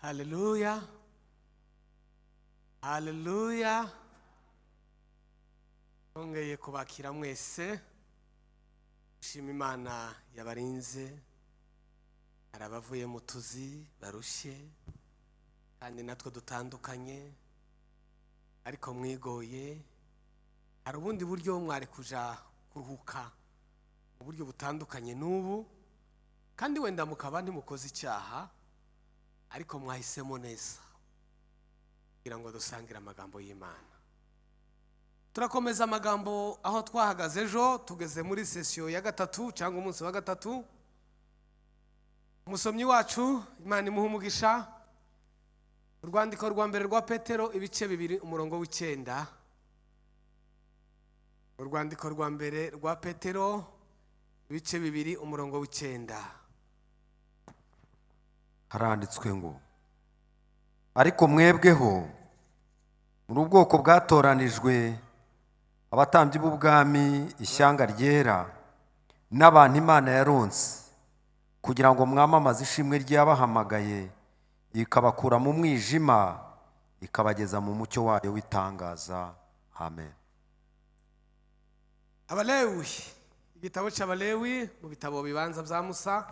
Haleluya, haleluya! Twongeye kubakira mwese. Shima Imana yabarinze. Hari abavuye mu tuzi barushye, kandi natwe dutandukanye, ariko mwigoye. Hari ubundi buryo mwari kuja kuruhuka mu buryo butandukanye n'ubu, kandi wenda mukaba ntimukoze icyaha, ariko mwahisemo neza kugira ngo dusangire amagambo y'Imana. Turakomeza amagambo aho twahagaze ejo. Tugeze muri session ya gatatu cyangwa umunsi wa gatatu. Umusomyi wacu, Imana imuha umugisha. Urwandiko rwa mbere rwa Petero, ibice 2, umurongo w'9. Urwandiko rwa mbere rwa Petero, ibice 2, umurongo w'9. Haranditswe ngo: "Ariko mwebweho muri ubwoko bwatoranijwe, abatambyi b'ubwami, ishyanga ryera, n'abantu Imana yaronse, kugira ngo mwamamaze ishimwe ry'abahamagaye ikabakura mu mwijima ikabageza mu mucyo wayo w'itangaza." Amen. Abalewi, igitabo cy'Abalewi mu bitabo bibanza bya Musa,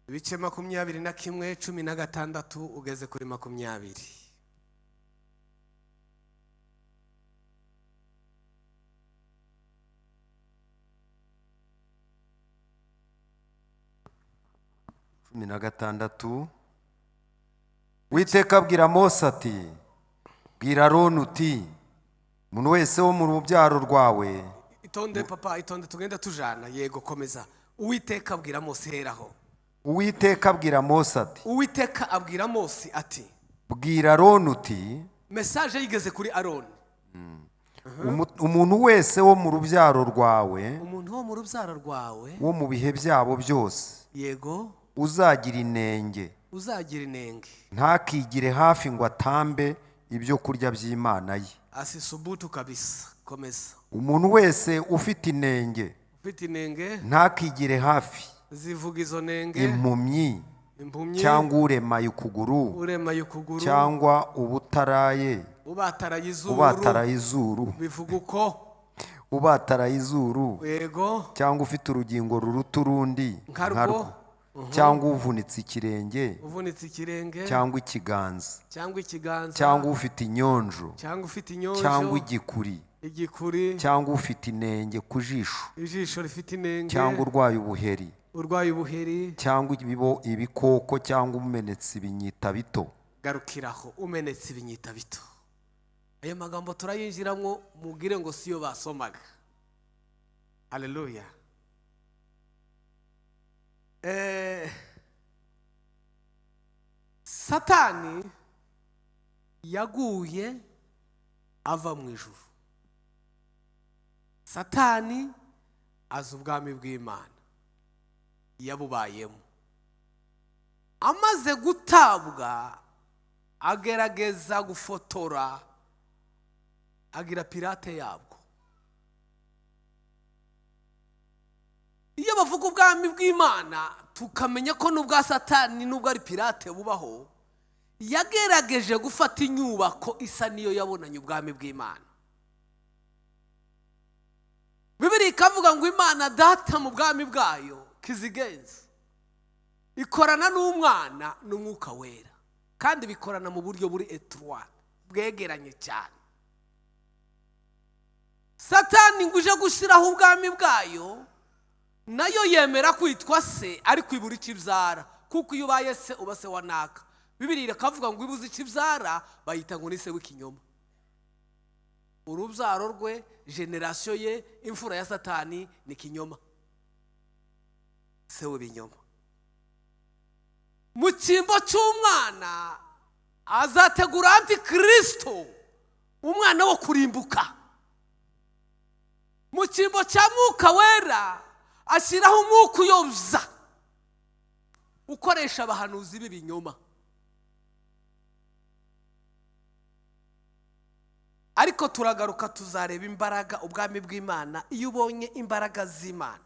ibice 21, 16 ugeze kuri 20. 16. Uwiteka abwira Mose ati: "Bwira Aroni uti: umuntu wese wo mu rubyaro rwawe." Itonde papa, itonde, tugenda tujana. Yego, komeza. Uwiteka abwira Mose, heraho. Uwiteka abwira Mose ati: Uwiteka abwira Mose ati: "Bwira Aroni uti." Message yigeze kuri Aroni. Umuntu wese wo mu rubyaro rwawe, Umuntu wo mu rubyaro rwawe, wo mu bihe byabo byose, uzagira inenge, Uzagira inenge, ntakigire hafi ngo atambe ibyo kurya by'Imana ye. Asisubutu kabisa. Komeza. Umuntu wese ufite inenge, Ufite inenge, ntakigire hafi, Zivuga izo nenge. impumyi, Impumyi, cyangwa uremaye ukuguru, uremaye ukuguru, cyangwa ubutaraye, ubataraye izuru, ubataraye izuru, Bivuga uko. ubataraye izuru, cyangwa ufite urugingo ruruta urundi Nkarwo. nkarwo, cyangwa uvunitse ikirenge, Uvunitse ikirenge, cyangwa ikiganza, cyangwa ikiganza, cyangwa ufite inyonjo, cyangwa ufite inyonjo, cyangwa igikuri, igikuri, cyangwa ufite inenge ku jisho, ijisho rifite inenge, cyangwa urwaye ubuheri, urwaye ubuheri, cyangwa ibikoko, cyangwa umenetse ibinyita bito. Garukiraho. Umenetse ibinyita bito. Ayo magambo turayinjiramo, mubwire ngo siyo basomaga. Haleluya! Satani yaguye ava mu ijuru. Satani azi ubwami bw'Imana, yabubayemo. Amaze gutabwa, agerageza gufotora, agira pirate yabwo. Iyo bavuga ubwami bw'Imana, tukamenya ko n'ubwa Satani, n'ubwo ari pirate, bubaho. Yagerageje gufata inyubako isa n'iyo yabonanye ubwami bw'Imana. Bibiri ikavuga ngo Imana Data mu bwami bwayo kizigenza ikorana n'Umwana n'Umwuka Wera, kandi bikorana mu buryo buri étroit, bwegeranye cyane. Satani ngo uje gushyiraho ubwami bwayo, nayo yemera kwitwa se, ariko ibura icyo ibyara, kuko iyo ubaye se uba se wa naka. Bibiri ikavuga ngo ibuze icyo ibyara, bayita ngo ni se w'ikinyoma. Urubyaro rwe, génération ye, imfura ya Satani ni kinyoma, se w'ibinyoma. Mu cyimbo cy'Umwana azategura antikirisito, umwana wo kurimbuka. Mu cyimbo cya Mwuka Wera ashyiraho umwuka uyobya ukoresha abahanuzi b'ibinyoma. Ariko turagaruka, tuzareba imbaraga ubwami bw'Imana. Iyo ubonye imbaraga z'Imana,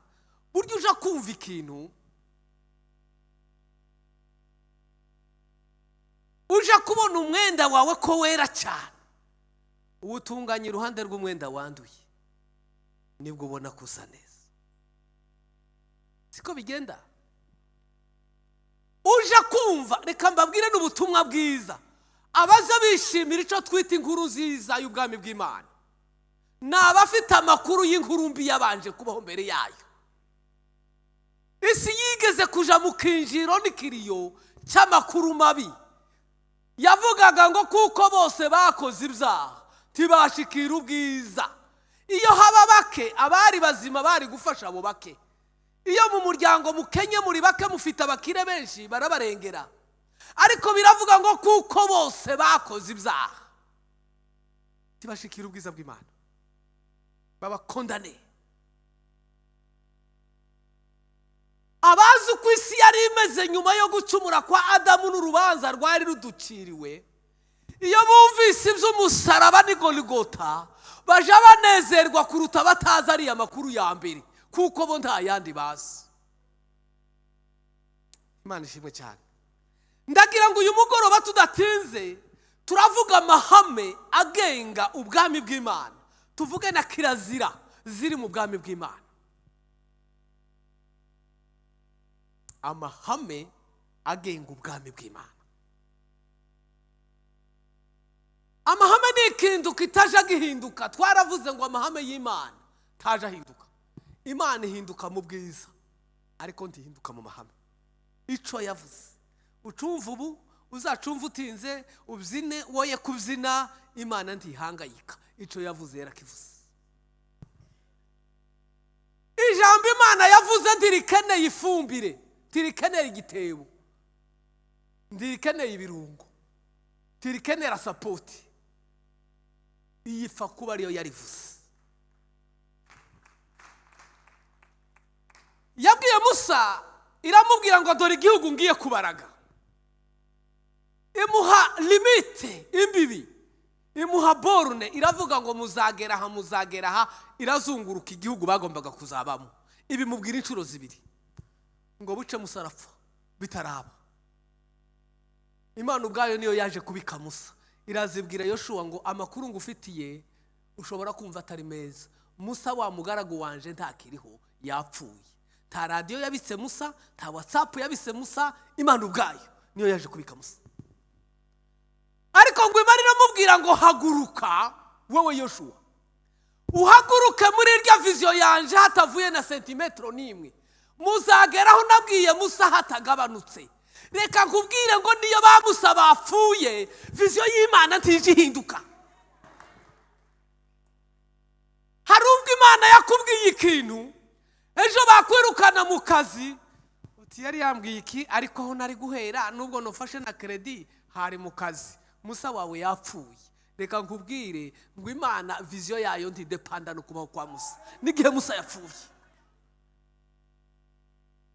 burya uja kumva ikintu. Uje kubona umwenda wawe ko wera cyane, uwutunganya iruhande rw'umwenda wanduye, nibwo ubona ko usa neza. Siko bigenda? Uje kumva, reka mbabwire n'ubutumwa bwiza. Abaza bishimira icyo twita inkuru nziza y'ubwami bw'Imana ni abafite amakuru y'inkuru mbi yabanje kubaho mbere yayo. Isi yigeze kuja mu kinjiro n'ikiriyo cy'amakuru mabi yavugaga ngo kuko bose bakoze ibyaha, ntibashikira ubwiza. Iyo haba bake, abari bazima bari gufasha abo bake. Iyo mu muryango mukenye, muri bake, mufite abakire benshi, barabarengera. Ariko biravuga ngo kuko bose bakoze ibyaha, ntibashikira ubwiza bw'Imana, baba condamnés. Abazi uko isi yari imeze nyuma yo gucumura kwa Adamu n'urubanza rwari ruduciriwe, iyo bumvise iby'umusaraba n'i Goligota, baja banezerwa kuruta batazi ariya makuru ya mbere, kuko bo nta yandi bazi. Imana ishimwe cyane. Ndagira ngo uyu mugoroba tudatinze, turavuga amahame agenga ubwami bw'Imana, tuvuge na kirazira ziri mu bwami bw'Imana. Amahame agenga ubwami bw'Imana. Amahame ni ikintu kitaja gihinduka. Twaravuze ngo amahame y'Imana ntaje ahinduka. Imana ihinduka mu bwiza, ariko ntihinduka mu mahame. Ico yavuze ucumva ubu, uzacumva utinze, ubyine woye kubyina, Imana ntihangayika. Ico yavuze yarakivuze. Ijambo Imana yavuze ntirikeneye ifumbire, ntirikeneye igitebo, ntirikeneye ibirungo, ntirikenera support. Iyipfa kuba ariyo yarivuze. Yabwiye Musa, iramubwira ngo dore igihugu ngiye kubaraga. Imuha limite, imbibi, imuha borne. Iravuga ngo muzagera aha, muzagera aha. Irazunguruka igihugu bagombaga kuzabamo, ibimubwira inshuro zibiri. Ngo buce Musa arapfa bitaraba. Imana ubwayo niyo yaje kubika Musa, irazibwira Yoshuwa ngo amakuru ngufitiye ushobora kumva atari meza. Musa wa mugaragu wanje ntakiriho, yapfuye. Nta radiyo yabitse Musa, nta WhatsApp yabitse Musa. Imana ubwayo niyo yaje kubika Musa. Ariko ngo Imana iramubwira ngo haguruka wowe Yoshuwa, uhaguruke muri irya vision yanje, hatavuye na sentimetero n'imwe. Muzageraho nabwiye Musa hatagabanutse. Reka nkubwire ngo niyo ba Musa bapfuye, vision y'Imana ntije ihinduka. Hari ubwo Imana yakubwiye ikintu, ejo bakwirukana mu kazi, uti yari yambwiye iki, ariko aho nari guhera nubwo nufashe na crédit hari mu kazi. Musa wawe yapfuye. Reka nkubwire ngo Imana vision yayo ntidepanda no kubaho kwa Musa n'igihe Musa yapfuye.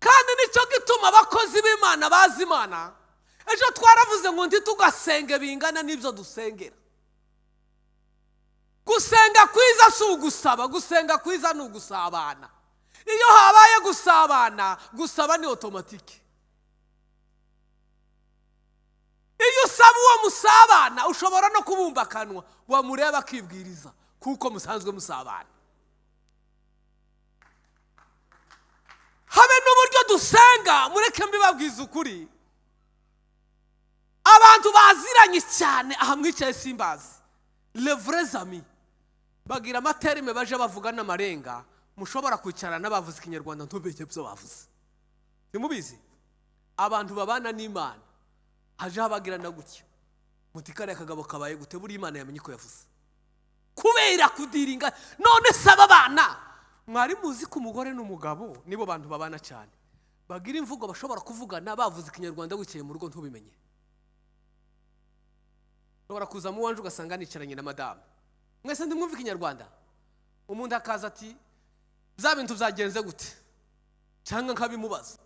Kandi nicyo gituma abakozi b'Imana bazi Imana, ejo twaravuze ngo ntitugasenge bingana n'ibyo dusengera. Gusenga kwiza si ugusaba, gusenga kwiza ni ugusabana. Iyo habaye gusabana, gusaba ni automatique. Iyo usaba uwo musabana, ushobora no kubumba akanwa, wamureba akibwiriza, kuko musanzwe musabana. Habe n'uburyo dusenga, mureke mbibabwiza ukuri. Abantu baziranye cyane, aha mwicaye simbazi, les vrais amis, bagira ama termes baje bavuga n'amarenga. Mushobora kwicarana bavuze Ikinyarwanda, ntubeke ibyo bavuze. Ntimubizi? Abantu babana n'Imana haje habagirana gutya, muti kariya kagabo kabaye gute? Buriya Imana yamenye ko yavuze kubera kudiringa. None se aba bana, mwari muzi ko umugore n'umugabo nibo bantu babana cyane, bagira imvugo bashobora kuvugana bavuze Ikinyarwanda, wicaye mu rugo ntubimenye? Ushobora kuza mu wanje ugasanga nicaranye na madamu, mwese ndimwumva Ikinyarwanda. Umuntu akaza ati bya bintu byagenze gute? Cyangwa nkabimubaza,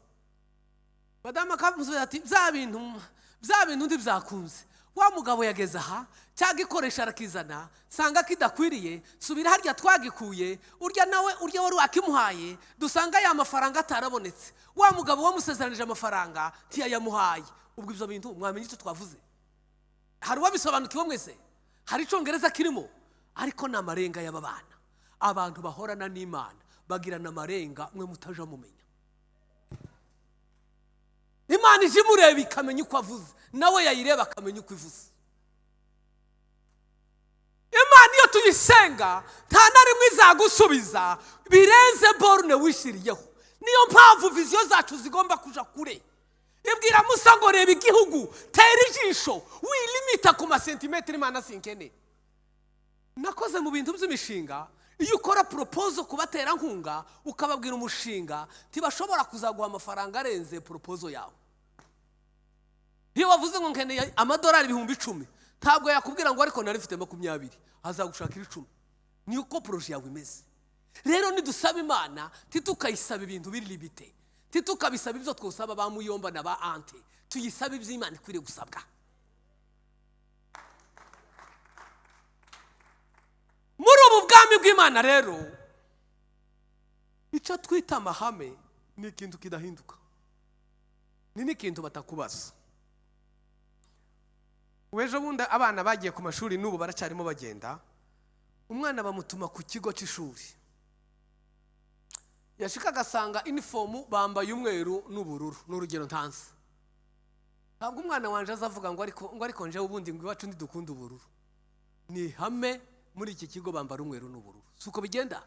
madamu akamusubiza ati bya bintu ntibyakunze, wa mugabo yageze aha, cyangwa ikoresha arakizana, sanga kidakwiriye, subira harya twagikuye, urya nawe urya wari wakimuhaye, dusanga ya mafaranga atarabonetse, wa mugabo wamusezeranije amafaranga ntiyayamuhaye. Ubwo ibyo bintu mwamenye icyo twavuze? Hari uwabisobanukiwe mwese? Hari Icyongereza kirimo, ariko ni amarenga y'aba bana. Abantu bahorana n'Imana bagirana amarenga mwe mutaja mumenya. Imana ije imureba ikamenya uko avuze, nawe yayireba akamenya uko ivuze. Imana iyo tuyisenga nta na rimwe izagusubiza birenze borne wishyiriyeho. Niyo mpamvu vision zacu zigomba kuja kure. Ibwira Musa ngo: "Reba igihugu, tera ijisho, wilimita ku masentimetero." Imana sinkene. Nakoze mu bintu by'imishinga. Iyo ukora proposal ku baterankunga, ukababwira umushinga, ntibashobora kuzaguha amafaranga arenze proposal yawe. Iyo wavuze ngo nkeneye amadolari 10,000, ntabwo yakubwira ngo ariko nari mfite 20, azagushakira 10. Ni uko projet yawe imeze. Rero nidusaba Imana, titukayisaba ibintu biri limité, titukabisaba ibyo twosaba ba muyomba na ba aunty. Tuyisaba iby'Imana ikwiriye gusabwa. Muri ubu bwami bw'Imana rero, icyo twita amahame ni ikintu kidahinduka, ni n'ikintu batakubaza. Ejo bundi abana bagiye ku mashuri, n'ubu baracyarimo bagenda. Umwana bamutuma ku kigo cy'ishuri, yashika agasanga inifomu bambaye umweru n'ubururu. Ni urugero ntanze. Ntabwo umwana wanje azavuga ngo ariko njewe ubundi ngo iwacu ntidukunda ubururu. Ni ihame muri iki kigo, bambara umweru n'ubururu. Si uko bigenda?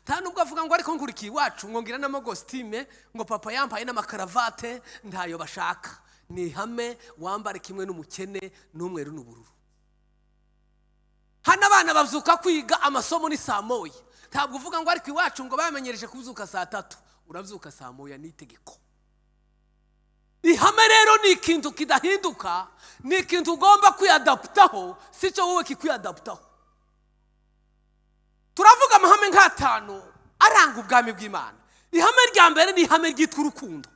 Nta nubwo avuga ngo ariko nkurikiye iwacu ngo ngira n'amakositime, ngo papa yambaye n'amakaravate. Ntayo bashaka. Ni ihame, wambare kimwe n'umukene, n'umweru n'ubururu. Hano abana babyuka kwiga amasomo ni saa 1. Ntabwo uvuga ngo ariko iwacu ngo bamenyereje kubyuka saa 3. Urabyuka saa 1, ni itegeko. Ihame rero ni ikintu kidahinduka, ni ikintu ugomba kwiyadaputaho, si cyo wowe kikwiyadaputaho. Turavuga amahame nk'atanu aranga ubwami bw'Imana. Ihame rya mbere ni ihame ryitwa urukundo.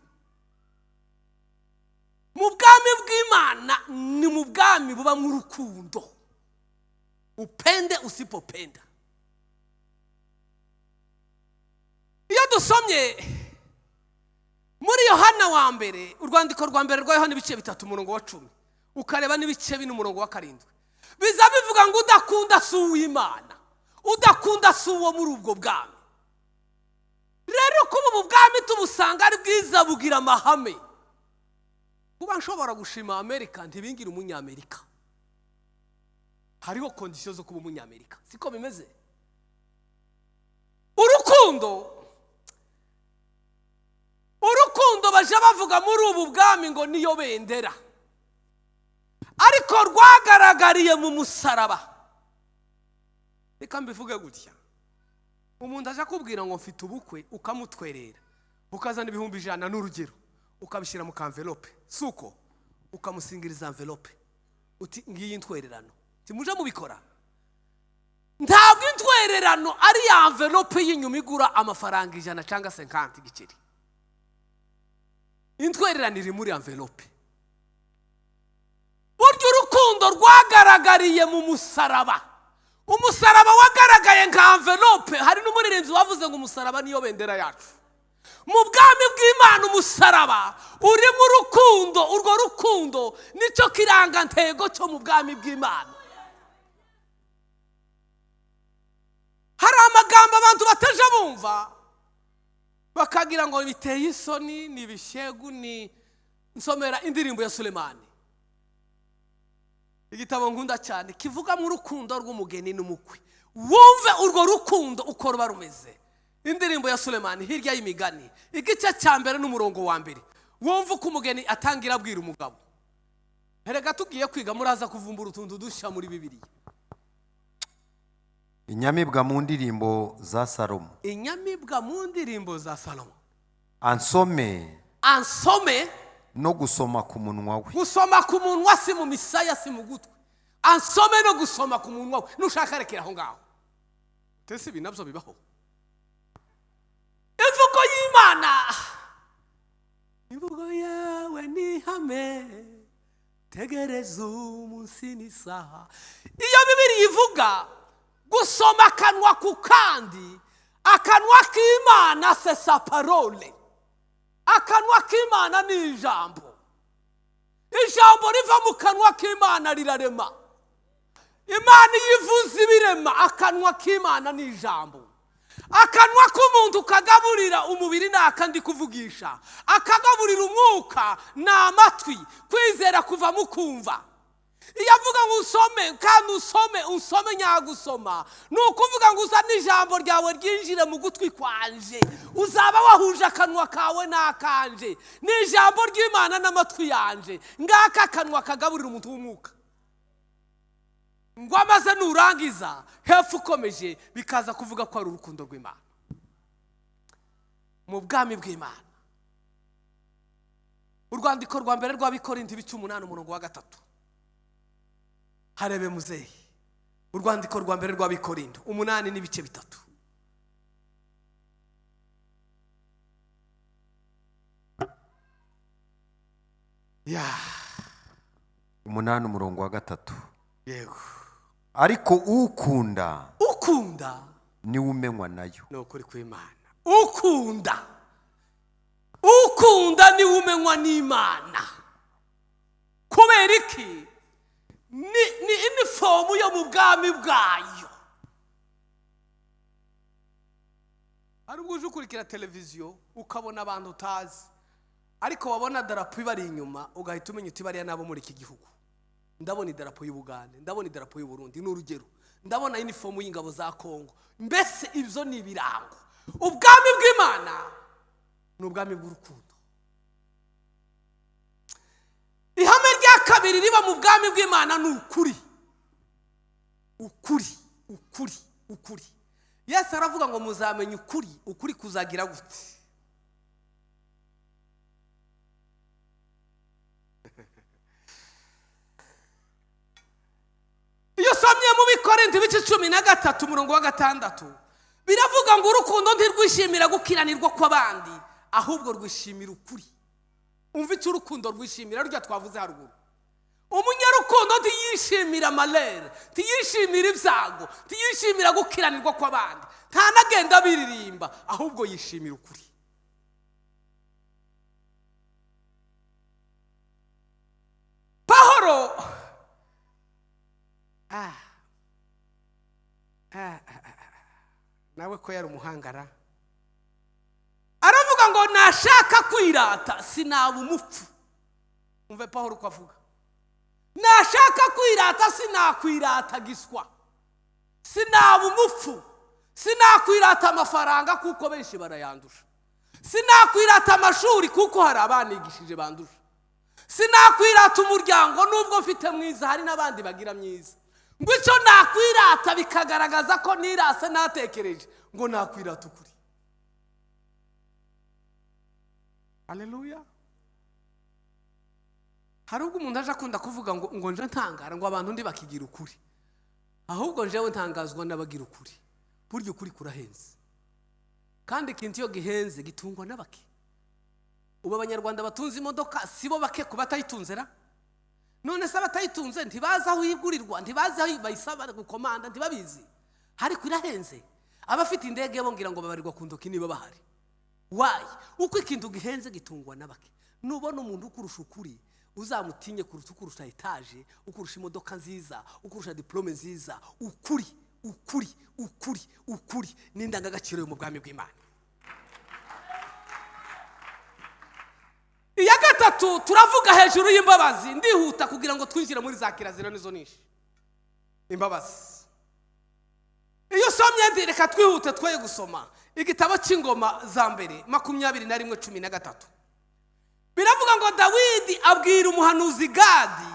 Mu bwami bw'Imana, ni mu bwami bubamo urukundo, upende usipopenda. Iyo dusomye muri Yohana wa mbere, urwandiko rwa mbere rwa Yohana, ibice 3 umurongo wa 10, ukareba n'ibice 4 umurongo wa 7, biza bivuga ngo udakunda si uw'Imana, udakunda si uwo muri ubwo bwami. Rero kuba ubu bwami tubusanga ari bwiza, bugira amahame. Kuba nshobora gushima Amerika ntibingire Umunyamerika. Hariho conditions zo kuba Umunyamerika. Siko bimeze? Urukundo, urukundo baje bavuga muri ubu bwami ngo niyo bendera, ariko rwagaragariye mu musaraba. Reka mbivuge gutya: umuntu aje akubwira ngo mfite ubukwe, ukamutwerera, ukazana 100,000 n'urugero, ukabishyira mu ka enveloppe, si uko? Ukamusingiriza enveloppe, uti ngiyi intwererano. Timuje mubikora? Ntabwo intwererano ari ya enveloppe y'inyuma igura amafaranga 100 cyangwa 50 igiceri. Intwererano iri muri enveloppe. Burya urukundo rwagaragariye mu musaraba. Umusaraba wagaragaye nka enveloppe. Hari n'umuririmbyi wavuze ngo umusaraba niyo bendera yacu. Mu bwami bw'Imana umusaraba urimo urukundo. Urwo rukundo nicyo kirangantego cyo mu bwami bw'Imana. Hari amagambo abantu bataje bumva bakagira ngo biteye isoni, ni ibishegu. Ni nsomera Indirimbo ya Sulemani, igitabo nkunda cyane kivugamo urukundo rw'umugeni n'umukwe. Wumve urwo rukundo uko ruba rumeze. Indirimbo ya Sulemani, hirya y'Imigani, igice cya mbere n'umurongo wa mbere. Wumve uko umugeni atangira abwira umugabo. Erega tugiye kwiga, muraza kuvumbura utuntu dushya muri Bibiliya. Inyamibwa mu ndirimbo za Salomo. Inyamibwa mu ndirimbo za Salomo. Ansome Ansome no gusoma ku munwa we. Gusoma ku munwa, si mu misaya, si mu gutwi. Ansome no gusoma ku munwa we. Nushaka rekera aho ngaho. Tese ibi nabyo bibaho. Imvugo y'Imana, imvugo yawe ni ihame, tegereza umunsi n'isaha. Iyo Bibiri ivuga gusoma akanwa ku kandi, akanwa k'Imana, c'est sa parole. Akanwa k'Imana ni ijambo. Ijambo riva mu kanwa k'Imana rirarema. Imana iyo ivuze ibirema. Akanwa k'Imana ni ijambo. Akanwa k'umuntu kagaburira umubiri ni aka ndi kuvugisha, akagaburira umwuka ni amatwi. Kwizera kuva mu kumva. Iyo avuga ngo usome kandi usome, usome nyagusoma, ni ukuvuga ngo uzane ijambo ryawe ryinjire mu gutwi kwanje, uzaba wahuje akanwa kawe n'akanje. Ni ijambo ry'Imana n'amatwi yanje. Ngaka akanwa kagaburira umuntu w'umwuka. Ngo amaze nurangiza hepfo ukomeje bikaza kuvuga ko ari urukundo rw'Imana mu bwami bw'Imana. Urwandiko rwa mbere rw'Abikorinti, ibice 8, umurongo wa 3. Harebe muzehe. Urwandiko rwa mbere rw'Abikorinto 8 n'ibice 3. Ya. 8, umurongo wa 3. Yego. Ariko ukunda ukunda niwe umenywa nayo. Ni ukuri kw'Imana. Ukunda, ukunda niwe umenywa n'Imana. Kubera iki? Ni inifomu yo mu bwami bwayo. Hari ubwo uje ukurikira televiziyo ukabona abantu utazi, ariko wabona darapo ibari inyuma ugahita umenya uti bariya nabo muri iki gihugu. Ndabona idarapo y'Ubugande, ndabona idarapo y'Uburundi, ni urugero, ndabona inifomu y'ingabo za Kongo. Mbese ibyo ni ibirango. Ubwami bw'Imana ni ubwami bw'urukundo. Ihame rya kabiri riba mu bwami bw'Imana ni ukuri. Ukuri, ukuri, ukuri. Yesu aravuga ngo muzamenya ukuri, ukuri kuzagira gute? Iyo usomye mu Bikorinto ibice 13 umurongo wa 6, biravuga ngo urukundo ntirwishimira gukiranirwa kw'abandi, ahubwo rwishimira ukuri. Umva icyo urukundo rwishimira, rurya twavuze haruguru. Umunyarukundo ntiyishimira amalere, ntiyishimira ibyago, ntiyishimira gukiranirwa kw'abandi, ntanagenda abiririmba, ahubwo yishimira ukuri. Pahoro nawe ko yari umuhangara, aravuga ngo nashaka kwirata sinaba umupfu. Umve Pahoro uko avuga, nashaka kwirata sinakwirata giswa, sinaba umupfu, sinakwirata amafaranga kuko benshi barayandusha, sinakwirata amashuri kuko hari abanigishije bandusha, sinakwirata umuryango nubwo mfite mwiza hari n'abandi bagira myiza. Ngo icyo nakwirata bikagaragaza ko nirase natekereje, ngo nakwirata ukuri. Haleluya. Hari ubwo umuntu aje akunda kuvuga ngo nje ntangara ngo abantu ndi bakigira ukuri, ahubwo njewe ntangazwa n'abagira ukuri. Burya ukuri kurahenze, kandi ikintu iyo gihenze gitungwa n'abake. Ubu Abanyarwanda batunze imodoka sibo bake ku batayitunze ra? None se abatayitunze ntibazi aho igurirwa, ntibazi aho bayisaba gukomanda, ntibabizi. Ariko irahenze. Abafite indege bo ngira ngo babarirwa ku ntoki niba bahari. Why? Uko ikintu gihenze gitungwa n'abake. Nubona umuntu ukurusha ukuri, uzamutinye kuruta ukurusha etaje, ukurusha imodoka nziza, ukurusha diplome nziza. Ukuri, ukuri, ukuri, ukuri ni indangagaciro yo mu bwami bw'Imana. Iya gatatu turavuga hejuru y'imbabazi. Ndihuta kugira ngo twinjire muri za kirazira nizo nishi. Imbabazi. Iyo usomye ndi reka twihute twoye gusoma igitabo cy'Ingoma za mbere 21:13. Biravuga ngo Dawidi abwira umuhanuzi Gadi,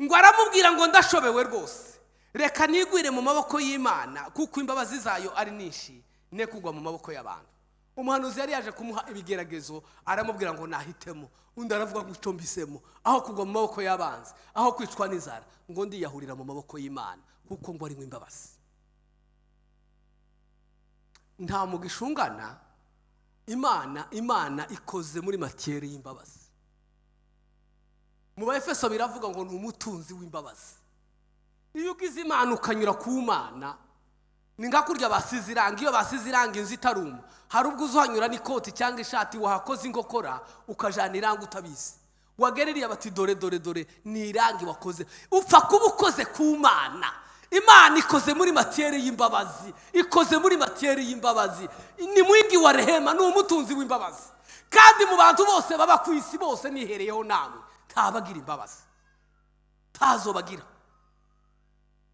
ngo aramubwira ngo ndashobewe rwose, reka nigwire mu maboko y'Imana kuko imbabazi zayo ari nyinshi, ne kugwa mu maboko y'abantu. Umuhanuzi yari yaje kumuha ibigeragezo, aramubwira ngo nahitemo. Undi aravuga ngo icyo mbisemo, aho kugwa mu maboko y'abanzi, aho kwicwa n'inzara, ngo ndiyahurira mu maboko y'Imana kuko ngo arimo imbabazi. Nta mugisha ungana Imana, Imana ikoze muri matière y'imbabazi. Mu Baefeso biravuga ngo ni umutunzi w'imbabazi. Iyo ugize Imana ukanyura ku Mana, ni nka kurya basize irangi. Iyo basize irangi inzu itaruma, hari ubwo uzuhanyura n'ikoti cyangwa ishati wahakoze inkokora ukajana irangi utabizi. Wagereriye bati: "Dore, dore, dore ni irangi wakoze." Upfa kuba ukoze ku Mana. Imana ikoze muri matière y'imbabazi, ikoze muri matière y'imbabazi. Ni mwingi wa rehema, ni umutunzi w'imbabazi. Kandi mu bantu bose baba ku isi bose, nihereyeho namwe, ntabagira imbabazi, ntazo bagira.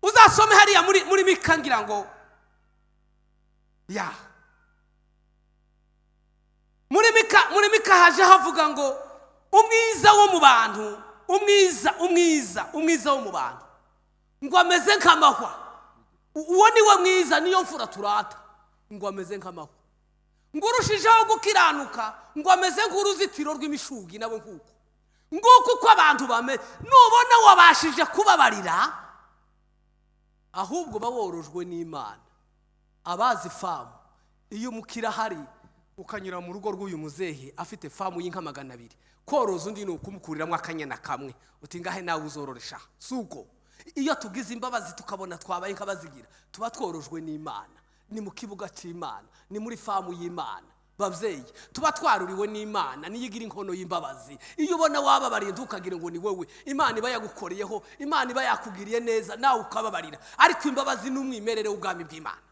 Uzasome hariya muri Mika, ngira ngo ya muri Mika haje havuga ngo umwiza wo mu bantu, umwiza, umwiza, umwiza wo mu bantu ngo ameze nk'amahwa. Uwo ni we mwiza, niyo mfura turata, ngo ameze nk'amahwa. Ngo urushijeho gukiranuka ngo ameze nk'uruzitiro rw'imishugi nawe. Nguko, nguko uko abantu bameze. Nubona wabashije kubabarira, ahubwo uba worojwe n'Imana. Abazi farm, iyo umukira ahari ukanyura mu rugo rw'uyu muzehe afite farm y'inka 200, koroza undi ni ukumukuriramo akanyana kamwe, uti: "Ngahe nawe uzororesha." Si uko? Iyo tugize imbabazi tukabona twabaye nk'abazigira, tuba tworojwe n'Imana. Ni mu kibuga cy'Imana, ni muri farm y'Imana. Babyeyi, tuba twaruriwe n'Imana, niyo igira inkono y'imbabazi. Iyo ubona wababariye, ntukagire ngo ni wowe. Imana iba yagukoreyeho, Imana iba yakugiriye neza, nawe ukababarira. Ariko imbabazi ni umwimerere w'ubwami bw'Imana.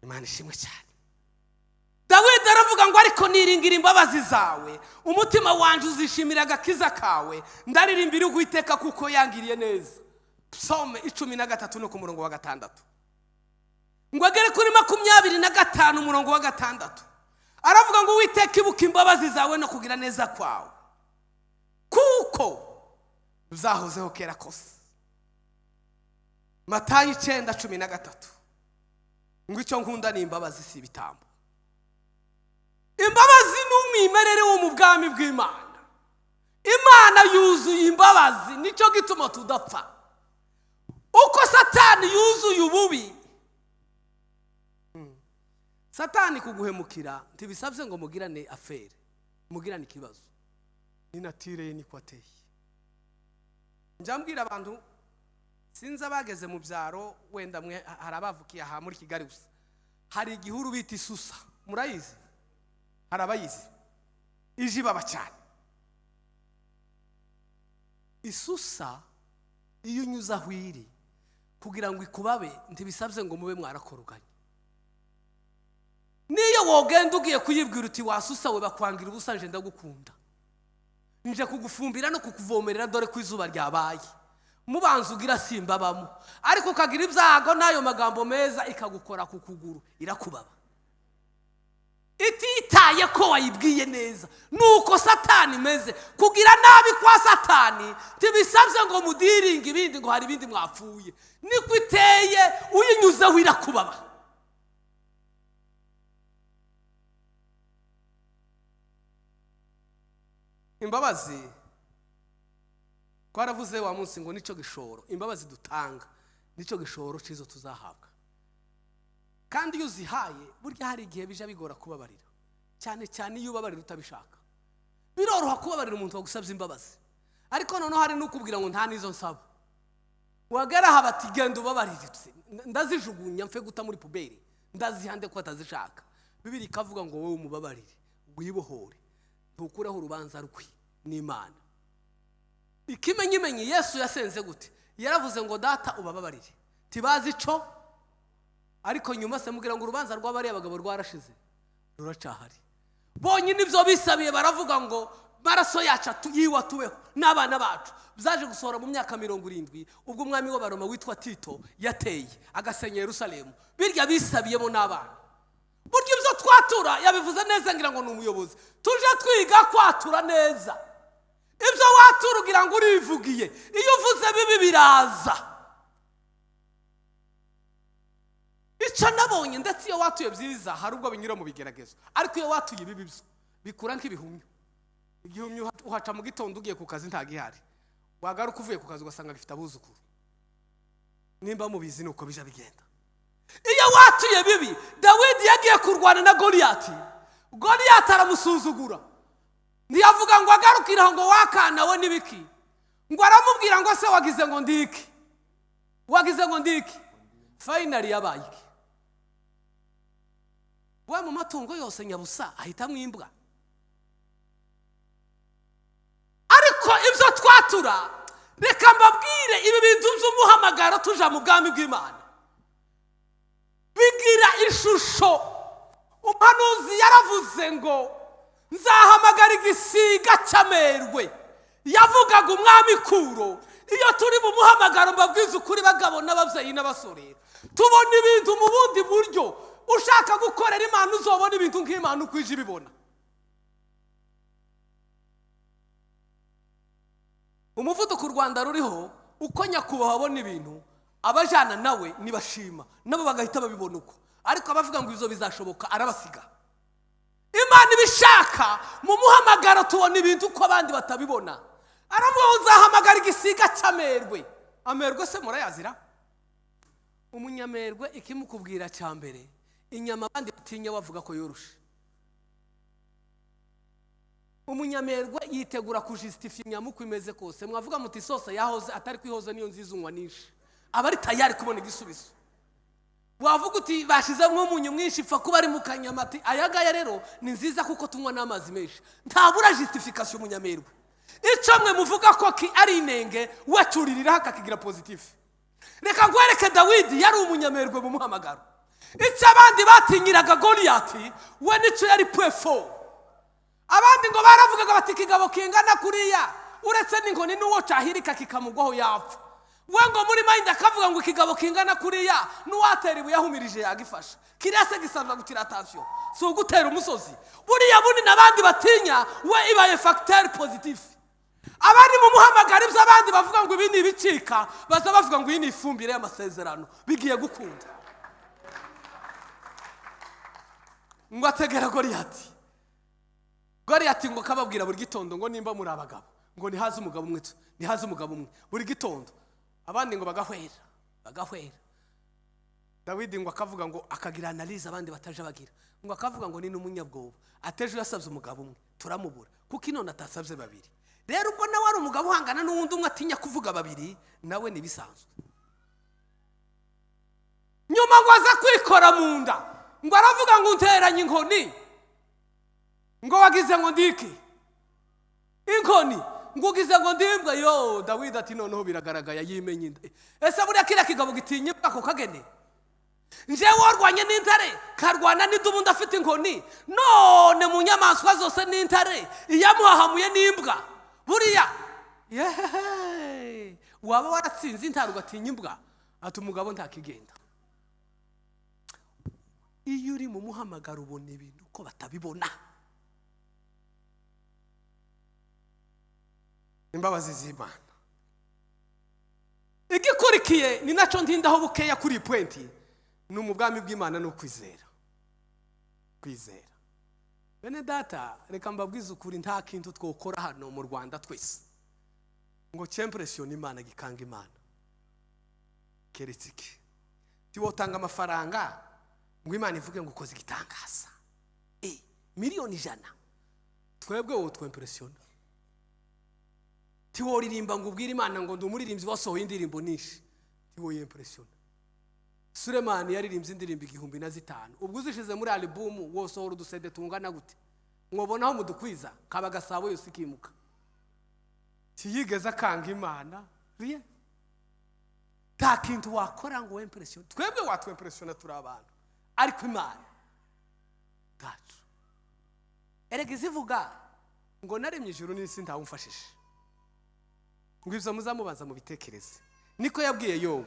Imana ishimwe cyane. Dawidi aravuga ngo: "Ariko niringira imbabazi zawe, umutima wanjye uzishimira agakiza kawe. Ndaririmbira Uwiteka kuko yangiriye neza." Psaume 13 no ku murongo wa 6, ngo agere kuri 25 umurongo wa 6, aravuga ngo: "Uwiteka, ibuka imbabazi zawe no kugira neza kwawe, kuko zahozeho kera kose." Matayo 9:13 ngo: "Icyo nkunda ni imbabazi, si ibitambo." Imbabazi ni umwimerere wo mu bwami bw'Imana. Imana yuzuye imbabazi, nicyo gituma tudapfa. Uko Satani yuzuye ububi, Satani kuguhemukira ntibisabye ngo mugirane affaire, mugirane ikibazo. Ni nature ye, niko ateye. Njya mbwira abantu, sinzi abageze mu byaro, wenda mwe hari abavukiye aha muri Kigali gusa, hari igihuru bita isusa. Murayizi? Hari abayizi? Ije ibaba cyane isusa. Iyo unyuze aho iri, kugira ngo ikubabe ntibisabye ngo mube mwarakoroganye. Niyo wogenda ugiye kuyibwira uti: "Wasusa we, bakwangira ubusa, nje ndagukunda, nje kugufumbira no kukuvomerera, dore ko izuba ryabaye." Mubanza ugira simbabamo, ariko ukagira ibyago n'ayo magambo meza ikagukora ku kuguru, irakubaba ititaye ko wayibwiye neza. Nuko Satani imeze. Kugira nabi kwa Satani ntibisabye ngo mudiringe ibindi, ngo hari ibindi mwapfuye. Niko iteye, uyinyuzeho irakubaba. Imbabazi twaravuze wa munsi ngo nicyo gishoro. Imbabazi dutanga nicyo gishoro cy'izo tuzahabwa. Kandi iyo uzihaye, burya hari igihe bijya bigora kubabarira, cyane cyane iyo ubabarira utabishaka. Biroroha kubabarira umuntu wagusabye imbabazi, ariko noneho hari n'ukubwira ngo: "Nta n'izo nsaba." Wagera aha bati: "Genda ubabarire, ndazijugunya mfe guta muri poubelle, ndazihande ko atazishaka." Bibiri ikavuga ngo wowe umubabarire wibohore, ntukureho urubanza rwe n'Imana. Ikimenyimenyi, Yesu yasenze gute? Yaravuze ngo: "Data, ubababarire, ntibazi ico." Ariko nyuma se mubwira ngo urubanza rw'abariya bagabo rwarashize? Ruracahari. Bonyine ibyo bisabiye, baravuga ngo maraso yacu yiwe atubeho n'abana bacu. Byaje gusohora mu myaka 70, ubwo umwami w'Abaroma witwa Tito yateye agasenya Yerusalemu. Birya bisabiyemo n'abana. Burya ibyo twatura, yabivuze neza, ngira ngo ni umuyobozi, tuje twiga kwatura neza. Ibyo watura ugira ngo urivugiye, iyo uvuze bibi biraza. Icyo nabonye, ndetse iyo watuye byiza hari ubwo binyura mu bigeragezo, ariko iyo watuye ibibi byo bikura nk'ibihumyo. Igihumyo uhaca mu gitondo ugiye ku kazi ntagihari, wagaruka uvuye ku kazi ugasanga gifite abuzukuru. Nimba mubizi, ni uko bija bigenda iyo watuye bibi. Dawidi yagiye kurwana na Goliyati, Goliyati aramusuzugura. Ntiyavuga ngo agarukire ngo wakana we n'ibiki, ngo aramubwira ngo: "Se wagize ngo ndiki? Wagize ngo ndiki?" Finally yabaye iki? We mu matungo yose nyabusa ahitamo imbwa. Ariko ibyo twatura, reka mbabwire, ibi bintu by'umuhamagaro tuja mu bwami bw'Imana bigira ishusho. Umuhanuzi yaravuze ngo: "Nzahamagara igisiga cy'amerwe." Yavugaga umwami Kuro. Iyo turi mu muhamagaro, mbabwiza ukuri, bagabo n'ababyeyi n'abasore, tubona ibintu mu bundi buryo. Ushaka gukorera Imana, uzobona ibintu nk'Imana uko ije ibibona. Umuvuduko u Rwanda ruriho, uko nyakubahwa abona ibintu, abajana nawe nibashima nabo bagahita babibona uko. Ariko abavuga ngo ibyo bizashoboka, arabasiga. Imana ibishaka, mu muhamagaro tubona ibintu uko abandi batabibona. Aravuga ngo: "Nzahamagara igisiga cy'amerwe." Amerwe se murayazira? Umunyamerwe, ikimukubwira cya mbere, inyama abandi batinya bavuga ko yoroshe. Umunyamerwe yitegura kujisitifiya inyama uko imeze kose. Mwavuga muti isosi yahoze atari kwihoza, niyo nziza, unywa nyinshi, aba ari tayari kubona igisubizo. Wavuga uti bashyizemo umunyu mwinshi, ipfa kuba ari mu kanyama, ati aya ngaya rero ni nziza kuko tunywa n'amazi menshi. Ntabura justification umunyamerwe. Icyo mwe muvuga ko ki ari inenge, we acuririraho akakigira positif. Reka nkwereke, Dawidi yari umunyamerwe mu muhamagaro. Icyo abandi batinyiraga Goliyati, we nicyo yari pwefo. Abandi ngo baravugaga bati ikigabo kingana kuriya, uretse n'inkoni, n'uwo cyahirika kikamugwaho yapfa. We ngo muri mind akavuga ngo ikigabo kingana kuriya, n'uwatera ibuye ahumirije yagifasha. Kiriya se gisabwa gutira attention, si ugutera umusozi. Buriya bunini abandi batinya, we ibaye facteur positif. Abari mu muhamagaro, ibyo abandi bavuga ngo ibi ni ibicika, baza bavuga ngo iyi ni ifumbire y'amasezerano, bigiye gukunda. Ngo ategera Goliyati. Goliyati ngo kababwira buri gitondo ngo: "Nimba muri abagabo," ngo, "nihaze umugabo umwe, nihaze umugabo umwe." Buri gitondo abandi ngo bagahwera, bagahwera. Dawidi ngo akavuga, ngo akagira analyse abandi bataje bagira, ngo akavuga ngo ni n'umunyabwoba, atejo yasabye umugabo umwe turamubura, kuko inone atasabye babiri. Rero ubwo nawe ari umugabo uhangana n'uwundi umwe, atinya kuvuga babiri, nawe ntibisanzwe. Nyuma ngo aza kwikora mu nda, ngo aravuga ngo: "Unteranye inkoni, ngo wagize ngo ndiki inkoni, ngo ugize ngo ndimbwa yo." Dawidi ati: "Noneho biragaragaye, yimenye inda. Ese buriya kiriya kigabo gitinya imbwa ako kagene? Njyewe warwanye n'intare, karwana n'idubu, ndafite inkoni, none mu nyamaswa zose n'intare iyamuhahamuye n'imbwa. Buriya yehehe, waba waratsinze intare ugatinya imbwa?" Ati: "Umugabo ntakigenda." Iyo uri mu muhamagaro ubona ibintu uko batabibona. Imbabazi z'Imana. Igikurikiye ni nacyo ntindaho bukeya kuri iyi point, ni mu bwami bw'Imana, ni ukwizera. Kwizera, bene data, reka mbabwize ukuri, nta kintu twokora hano mu Rwanda twese ngo cyempresiyone Imana, gikanga Imana, keretse iki: tiwotanga amafaranga ngo Imana ivuge ngo ukoze igitangaza. 100,000,000 twebwe wowe twempresiyona? Tiworirimba ngo ubwire Imana ngo ndi umuririmbyi wasohoye indirimbo nyinshi, tiwoyempresiyona? Sulemani yaririmbye indirimbo 1005. Ubwo uzishize muri album, wosohora udusede tungana gute? Mwobonaho mudukwiza kaba Gasabo yose ikimuka. Ntiyigeze akanga Imana. Rien, nta kintu wakora ngo wempresiyone. Twebwe watwempresiyona, turi abantu, ariko Imana ntacu. Erega izivuga ngo: "Naremye ijuru n'isi ntawumfashije." Ngo ibyo muzamubanza mubitekereze. Niko yabwiye Yobu.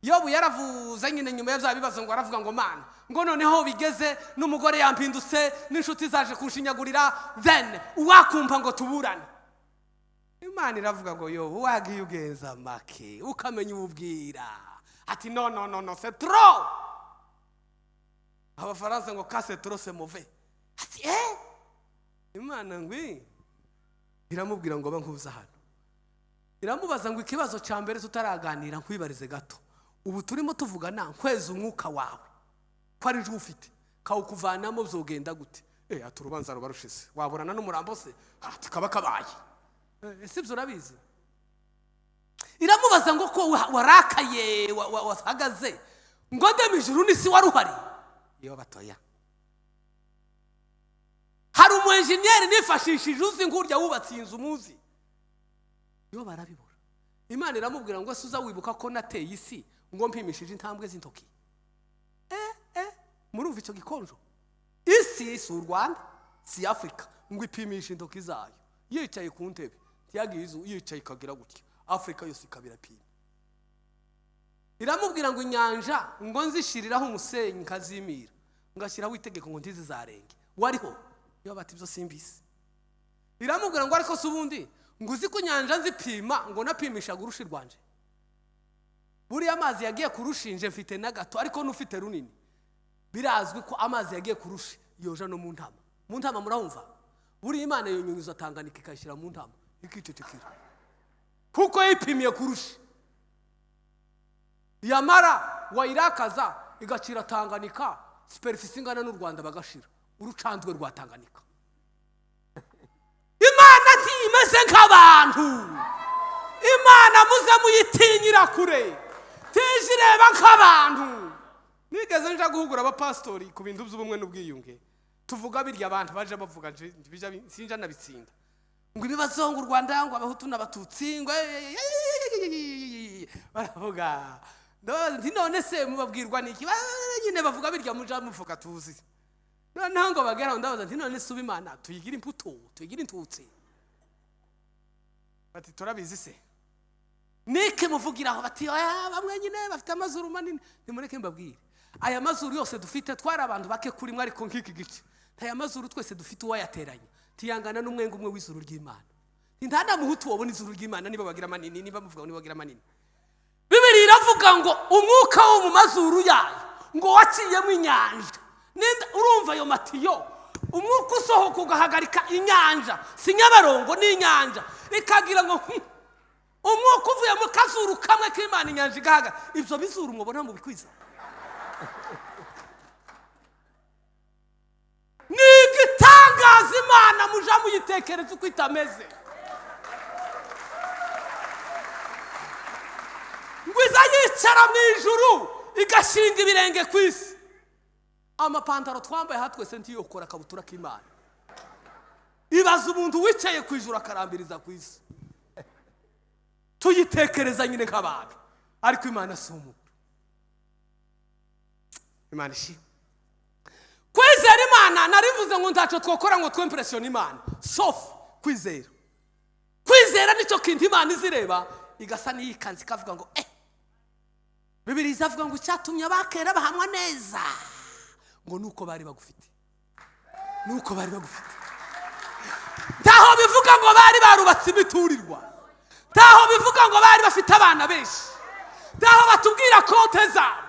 Yobu yaravuze nyine nyuma ya bya bibazo, ngo aravuga ngo: "Mana," ngo, "noneho bigeze n'umugore yampindutse, n'inshuti zaje kunshinyagurira, then uwakumva ngo tuburane." Imana iravuga ngo: "Yobu, wagiye ugenza make, ukamenya ububwira." Ati: "No, no, no, no, c'est trop." Abafaransa ngo: "Quand c'est trop, c'est mauvais." Ati: "Eh." Imana ngo iramubwira ngo: "Ba nkuza hano." Iramubaza ngo: "Ikibazo cya mbere tutaraganira, nkwibarize gato. Ubu turimo tuvugana, nkweza umwuka wawe ko ari ufite kawukuvanamo, byogenda gute?" Ati: "Urubanza ruba rushize, waburana n'umurambo se?" Ati: "Kaba kabaye." Ese ibyo urabizi? Iramubaza ngo: "Ko warakaye, wahagaze ngo ndeme ijuru n'isi, wari uhari?" Iyo batoya. Hari umu enjeniyeri nifashishije uzi nk'urya wubatse iyi nzu muzi, yo barabibura. Imana iramubwira ngo: "Ese uza wibuka ko nateye isi ngo mpimishije intambwe z'intoki?" Murumva icyo gikonjo? Isi si u Rwanda, si Afurika, ngo ipimishe intoki zayo yicaye ku ntebe. Ntiyagiye izu yicaye ikagira gutya, Afurika yose ikaba irapima. Iramubwira ngo: "Inyanja ngo nzishiriraho umusenyi, nkazimira, ngashyiraho itegeko ngo ntizizarenge, wariho?" Iyo bati: "Ibyo simbizi." Iramubwira ngo: "Ariko se ubundi ngo uzi ko inyanja nzipima ngo napimishaga urushi rwanje?" Buriya amazi yagiye kurushinje mfite na gato, ariko n'ufite runini. Birazwi ko amazi yagiye kurusha yoja no mu ntama. Mu ntama murahumva? Buriya Imana yonyunyuza Tanganyika ikayishyira mu ntama, ikicecekera, kuko yipimiye kurusha. Yamara wayirakaza igacira Tanganyika superficie ingana n'u Rwanda, bagashira urucanzwe rwa Tanganyika. Imana ntimeze nk'abantu. Imana muze muyitinyira kure, tije ireba nk'abantu. Nigeze nja guhugura abapasitori ku bintu by'ubumwe n'ubwiyunge, tuvuga birya abantu baje bavuga, sinja nabitsinda, ngo ibibazo ngo u Rwanda, ngo Abahutu n'Abatutsi, ngo baravuga. Ndabaza nti: "None se mubabwirwa n'iki?" Nyine bavuga birya muja muvuga tuzi. Noneho ngo bageraho, ndabaza nti: "None se uba Imana tuyigire imputu, tuyigire intutsi?" Bati: "Turabizi se niki muvugiraho?" Bati: "Oya, bamwe nyine bafite amazuru manini." Nimureke mbabwire, aya mazuru yose dufite, twari abantu bake kuri mwe, ariko nk'iki gice, aya mazuru twese dufite, uwayateranya tiyangana n'umwenga umwe w'izuru ry'Imana. Nta na muhutu wabona izuru ry'Imana. Niba bagira manini, niba muvuga ngo niba bagira manini, Bibiri iravuga ngo umwuka wo mu mazuru yayo ngo waciyemo inyanja. Urumva ayo matiyo, umwuka usohoka ugahagarika inyanja, si Nyabarongo, ni inyanja ikagira ngo Umwuka uvuye mu kazuru kamwe k'Imana, inyanja igahagarika. Ibyo bizuru mubona mu bikwiza ni igitangaza. Imana muja muyitekereza uko itameze, ngo iza yicara mu ijuru igashinga ibirenge ku isi. Amapantaro twambaye aha twese ntiyokora akabutura k'Imana. Ibaza umuntu wicaye ku ijuru akarambiriza ku isi. Tuyitekereza nyine nk'abantu, ariko Imana si umuntu. Imana ishimwe. Kwizera Imana, narivuze ngo ntacyo twakora ngo twimpressione Imana sauf kwizera. Kwizera nicyo kintu Imana izireba igasa n'iyikanze, ikavuga ngo Bibiri izavuga ngo icyatumye abakera bahamwa neza ngo nuko bari bagufite, nuko bari bagufite. Ntaho bivuga ngo bari barubatse imiturirwa, ntaho bivuga ngo bari bafite abana benshi, ntaho batubwira konte zabo,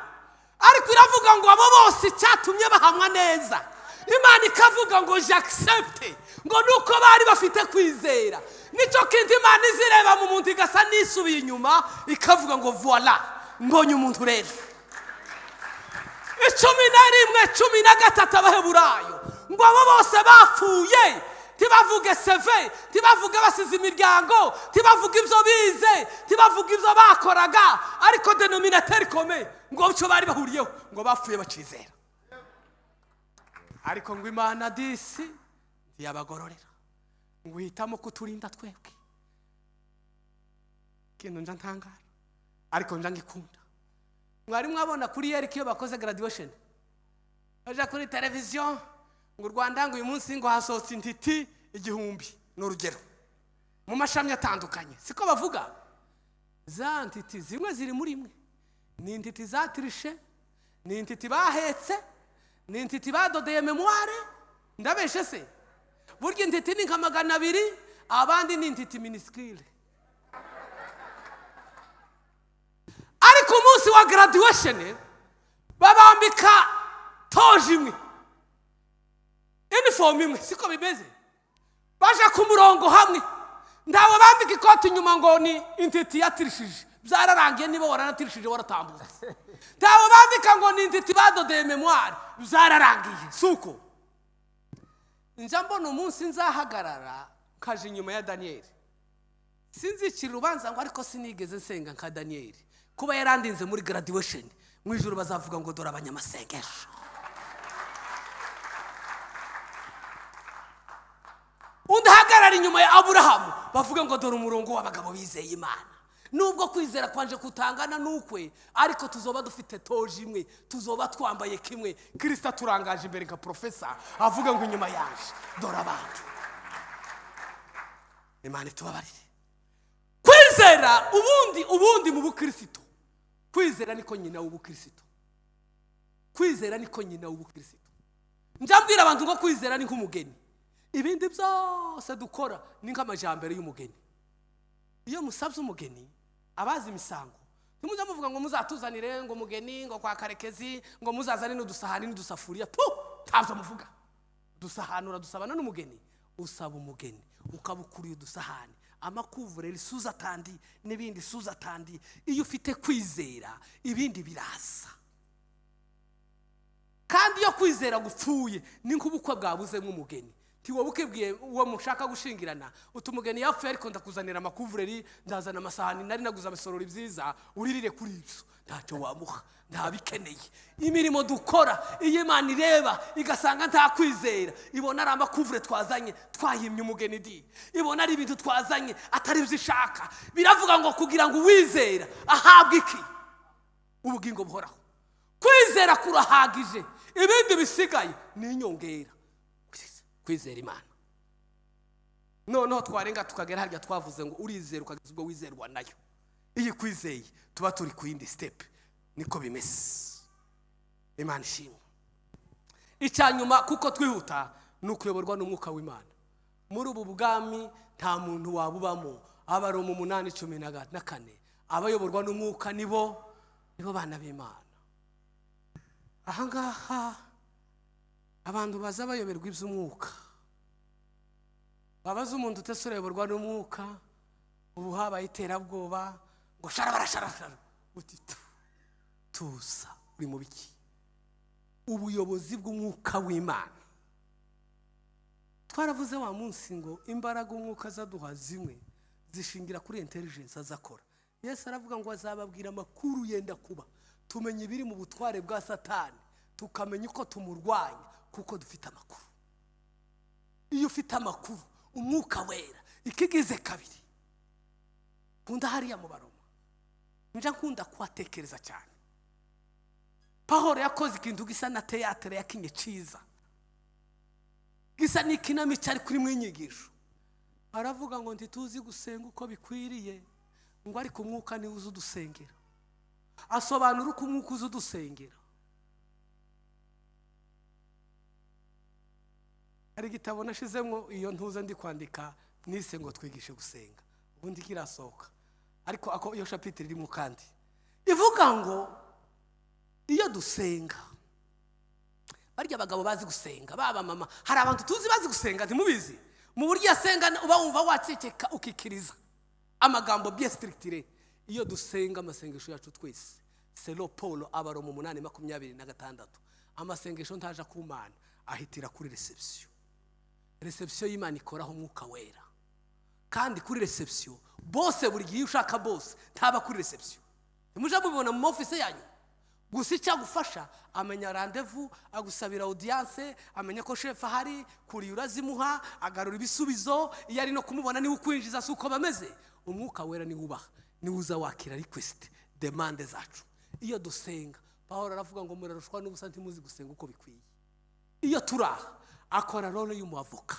ariko iravuga ngo abo bose icyatumye bahamwa neza, Imana ikavuga ngo j'accepte, ngo nuko bari bafite kwizera. Nicyo kintu Imana izireba mu muntu igasa n'isubiye inyuma, ikavuga ngo: "Voila, mbonye umuntu." Rero 11:13, Abaheburayo, ngo abo bose bapfuye ntibavuge CV, ntibavuge basize imiryango, ntibavuge ibyo bize, ntibavuge ibyo bakoraga, ariko dénominateur ikomeye ngo icyo bari bahuriyeho ngo bapfuye bacizera. Ariko ngo Imana disi ntiyabagororera, ngo uhitamo kuturinda twebwe. Ikintu nja ntangara, ariko nja ngikunda, mwari mwabona kuri yeriko iyo bakoze graduation, baja kuri televiziyo ngo u Rwanda ngo uyu munsi ngo hasohotse intiti 1000, ni urugero, mu mashami atandukanye, siko bavuga? Za ntiti zimwe ziri muri imwe ni intiti zatirishe, ni intiti bahetse, ni intiti badodeye mémoire. Ndabeshe se? Burya intiti ni nka 200, abandi ni intiti minuscule. Ariko umunsi wa graduation babambika toge imwe, uniform imwe, siko bimeze? Baje ku murongo hamwe, ntawe bambika ikoti inyuma ngo ni intiti yatirishije. Byararangiye, niba waranatirishije waratambutse. Ntawe bandika ngo ni intiti badodeye mémoire, byararangiye. Si uko njya mbona umunsi nzahagarara nkaje inyuma ya Daniyeli, sinzicira urubanza ngo ariko sinigeze nsenga nka Daniyeli kuba yarandinze muri graduation. Mu ijoro bazavuga ngo dore abanyamasengesho. Abari inyuma ya Aburahamu bavuga ngo dore umurongo w'abagabo bizeye Imana. Nubwo kwizera kwanje kutangana n'ukwe, ariko tuzoba dufite toge imwe, tuzoba twambaye kimwe. Kirisita turangaje imbere nka professeur, avuga ngo inyuma yaje dore abantu. Imana itubabarire. Kwizera ubundi mu bukirisito, kwizera niko nyina w'ubukirisito. Kwizera niko nyina w'ubukirisito. Njya mbwira abantu ngo kwizera ni nk'umugeni, ibindi byose dukora ni nk'amajyambere y'umugeni. Iyo musabye umugeni, abazi imisango, ntimujya muvuga ngo muzatuzanire ngo umugeni ngo kwa Karekezi, ngo muzazane n'udusahani n'udusafuriya pu, ntabyo muvuga. Udusahani uradusabana n'umugeni, usaba umugeni ukaba ukuriye udusahani, amakuvureri, sous-attendu n'ibindi sous-attendu. Iyo ufite kwizera, ibindi biraza. Kandi iyo kwizera gupfuye, ni nk'ubukwe bwabuzemo umugeni. Ntiwowe ukibwiye uwo mushaka gushingirana uti umugeni yapfuye, ariko ndakuzanira amakuvureri, ndazana amasahani, nari naguze abisorori byiza, uririre kuri ibyo. Ntacyo wamuha, ntabikeneye. Imirimo dukora, iyo Imana ireba igasanga nta kwizera, ibona ari amakuvure twazanye, twahimye umugeni di, ibona ari ibintu twazanye atari byo ishaka. Biravuga ngo kugira ngo uwizera ahabwe iki? Ubugingo buhoraho. Kwizera kurahagije, ibindi bisigaye ni inyongera. Kwizera Imana. Noneho twarenga tukagera harya twavuze ngo urizera ukageza ubwo wizerwa nayo. Iyo ikwizeye, tuba turi ku yindi step. Niko bimeze. Imana ishimwe. Icya nyuma, kuko twihuta, ni ukuyoborwa n'Umwuka w'Imana. Muri ubu bwami nta muntu wabubamo. Abaroma 8:14, abayoborwa n'Umwuka nibo bana b'Imana. Ahangaha abantu baza bayoberwa iby'umwuka. Babaza umuntu utese urayoborwa n'Umwuka, ubu habaye iterabwoba ngo sharabara sharashara, uti tuza, uri mu biki? Ubuyobozi bw'Umwuka w'Imana, twaravuze wa munsi ngo imbaraga Umwuka azaduha zimwe zishingira kuri intelligence azakora. Yesu aravuga ngo azababwira amakuru yenda kuba. Tumenya ibiri mu butware bwa Satani, tukamenya uko tumurwanya, kuko dufite amakuru. Iyo ufite amakuru, Umwuka Wera. Ikigize kabiri nkunda hariya mu Baroma, njya nkunda kuhatekereza cyane. Pawulo yakoze ikintu gisa na théâtre, yakinye cyiza, gisa n'ikinamico, ariko irimo inyigisho. Aravuga ngo ntituzi gusenga uko bikwiriye, ngo ariko Umwuka niwe uzi udusengera. Asobanura uko Umwuka uzi udusengera. Hari igitabo nashizemo iyo ntuze ndi kwandika, nise ngo twigishe gusenga. Ubundi kirasohoka, ariko ako iyo chapitre irimo kandi ivuga ngo iyo dusenga, barya abagabo bazi gusenga, baba mama, hari abantu tuzi bazi gusenga, ntimubizi? Mu buryo asenga uba wumva waceceka, ukikiriza amagambo bien structuré. Iyo dusenga, amasengesho yacu twese, selon Paul, Abaroma 8:26, amasengesho ntaja ku Mana, ahitira kuri réception. Réception y'Imana ikoraho Umwuka Wera. Kandi kuri réception bose, buri gihe iyo ushaka bose ntaba kuri réception. Ntimujya mubibona mu office yanyu? Gusa icyo agufasha, amenya rendez-vous, agusabira audience, amenya ko chef ahari, kuriya urazimuha, agarura ibisubizo. Iyo ari no kumubona, niwe ukwinjiza. Si uko bameze? Umwuka Wera niwe ubaha, niwe uza wakira request, demande zacu iyo dusenga. Paul aravuga ngo murarushwa n'ubusa, ntimuzi gusenga uko bikwiye. Iyo turaha, akora rôle y'umuavoka.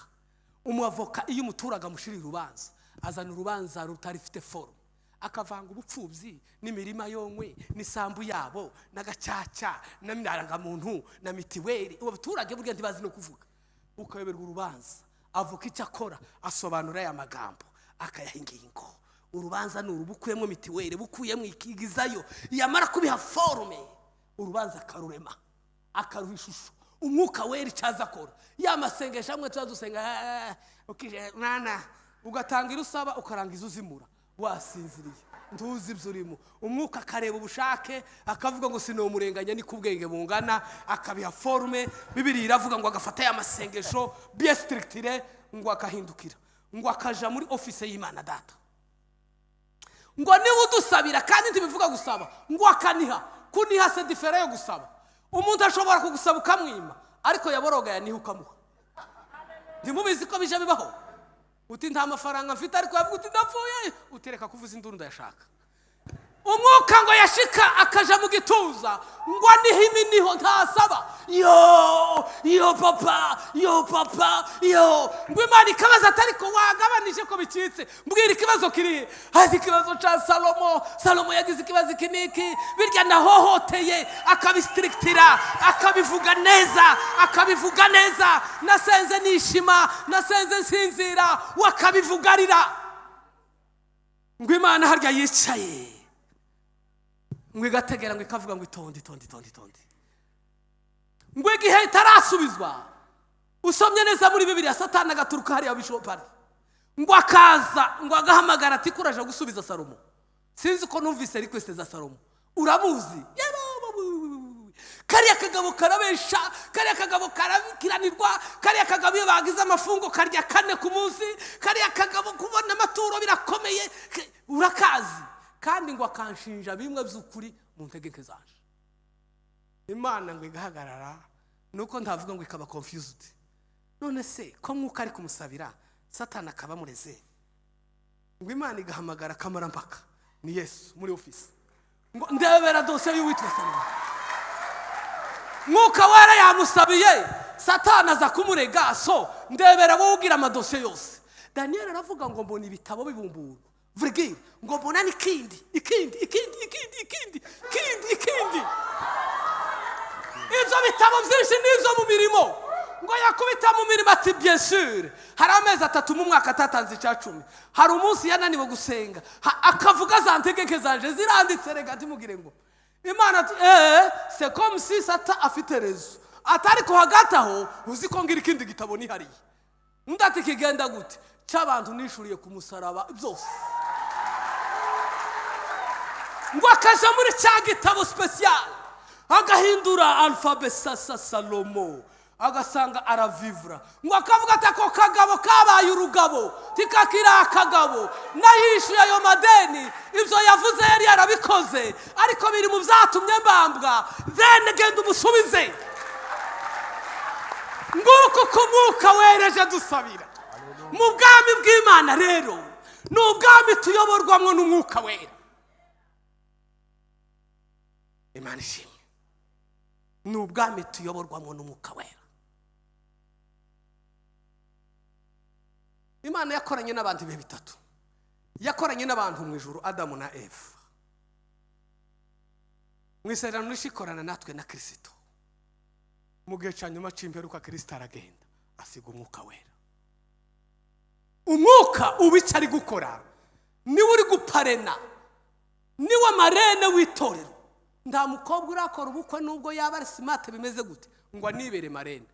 Umuavoka, iyo umuturage amushiriye urubanza, azana urubanza rutarifite forme, akavanga ubupfubyi n'imirima yonywe n'isambu yabo n'agacaca n'indangamuntu na mitiweli. Uwo baturage burya ntibazi no kuvuga, ukayoberwa urubanza. Avuka icyo akora, asobanura aya magambo, akayaha ingingo. Urubanza ni uru, bukuyemo mitiweli, bukuyemo ikigizayo. Yamara kubiha forme, urubanza akarurema, akaruha ishusho. Umwuka Wera icyo aza akora, ya masengesho amwe tuba dusenga, ukije mwana, ugatanga irusaba, ukarangiza uzimura, wasinziriye, ntuzi ibyo urimo. Umwuka akareba ubushake, akavuga ngo sinomurenganya, niko ubwenge bungana, akabiha forme. Bibiri iravuga ngo agafata ya masengesho bien structuré, ngo akahindukira, ngo akaja muri office y'Imana Data, ngo niba udusabira. Kandi ntibivuga gusaba ngo akaniha. Kuniha c'est différent yo gusaba. Umuntu ashobora kugusaba ukamwima, ariko yaboroga yaniha ukamuha. Ntimubizi ko bija bibaho? Uti nta mafaranga mfite, ariko yavuga uti ndapfuye, utereka kuvuza induru, ndayashaka. Umwuka ngo yashika akaja mu gituza, ngo aniho iminiho ntasaba. Yo yo papa, yo papa, yo. Ngo Imana ikabaza ati: "Ariko wagabanije ko bicitse? Mbwira ikibazo kiri." Hazi ikibazo ca Salomo. Salomo yagize ikibazo iki n'iki, birya nahohoteye, akabisitirikitira, akabivuga neza, akabivuga neza. Nasenze nishima, nasenze nsinzira, wakabivugarira. Ngo Imana harya yicaye, ngo igategera, ngo ikavuga ngo: "Itonde, itonde, itonde, itonde." Ngo igihe itarasubizwa, usomye neza muri Bibiliya, Satani agaturuka hariya bishopari, ngo akaza, ngo agahamagara ati: "Kuraje gusubiza Salomo? Sinzi ko numvise request za Salomo. Uramuzi? Kariya kagabo karabesha, kariya kagabo karakiranirwa, kariya kagabo iyo bagize amafungo karya kane ku munsi, kariya kagabo kubona amaturo birakomeye. Urakazi?" Kandi ngo akanshinja bimwe by'ukuri mu ntegeke zanje. Imana ngo igahagarara, nuko ntavuga ngo ikaba confused. None se ko Mwuka ari kumusabira, Satani akaba amureze? Ngo Imana igahamagara kamarampaka, ni Yesu muri ofisi, ngo: "Ndebera dosiye y'uwitwa Salomo. Mwuka Wera yamusabiye, Satani aza kumurega. So ndebera wowe ugira amadosiye yose." Daniyeli aravuga ngo: "Mbona ibitabo bibumburwa," virgule, ngo mbona n'ikindi, ikindi, ikindi, ikindi, ikindi, ikindi, ikindi. Ibyo bitabo byinshi n'ibyo mu mirimo. Ngo yakubita mu mirimo ati: "Bien sûr, hari amezi 3 mu mwaka atatanze icya cumi, hari umunsi yananiwe gusenga." Akavuga za ntegeke zanje ziranditse. Reka ntimugire ngo Imana ati: "Eee, c'est comme si Satan afite raison." Atari ko hagati aho uzi ko ngira ikindi gitabo nihariye. Undi ati: "Kigenda gute?" Cy'abantu nishuriye ku musaraba byose. Ngo akaja muri cya gitabo spécial, agahindura alphabet, sasa Salomo agasanga aravivura. Ngo akavuga ati: "Ako kagabo kabaye urugabo, tikakiri akagabo, nayishyuye ayo madeni. Ibyo yavuze yari yarabikoze, ariko biri mu byatumye mbambwa. Then genda umusubize." Nguko uko Umwuka wereje dusabira mu bwami bw'Imana. Rero ni ubwami tuyoborwamo n'Umwuka Wera. Imana ishimwe. Ni ubwami tuyoborwamo n'Umwuka Wera. Imana yakoranye n'abantu ibihe bitatu. Yakoranye n'abantu mu ijuru, Adamu na Eva. Mu Isezerano Rishya ikorana natwe na Kirisito. Mu gihe cya nyuma cy'imperuka, Kirisito aragenda, asiga Umwuka Wera. Umwuka uba icyo ari gukora, niwe uri guparena, niwe marraine w'itorero. Nta mukobwa urakora ubukwe, nubwo yaba ari smart bimeze gute, ngo anibere marraine.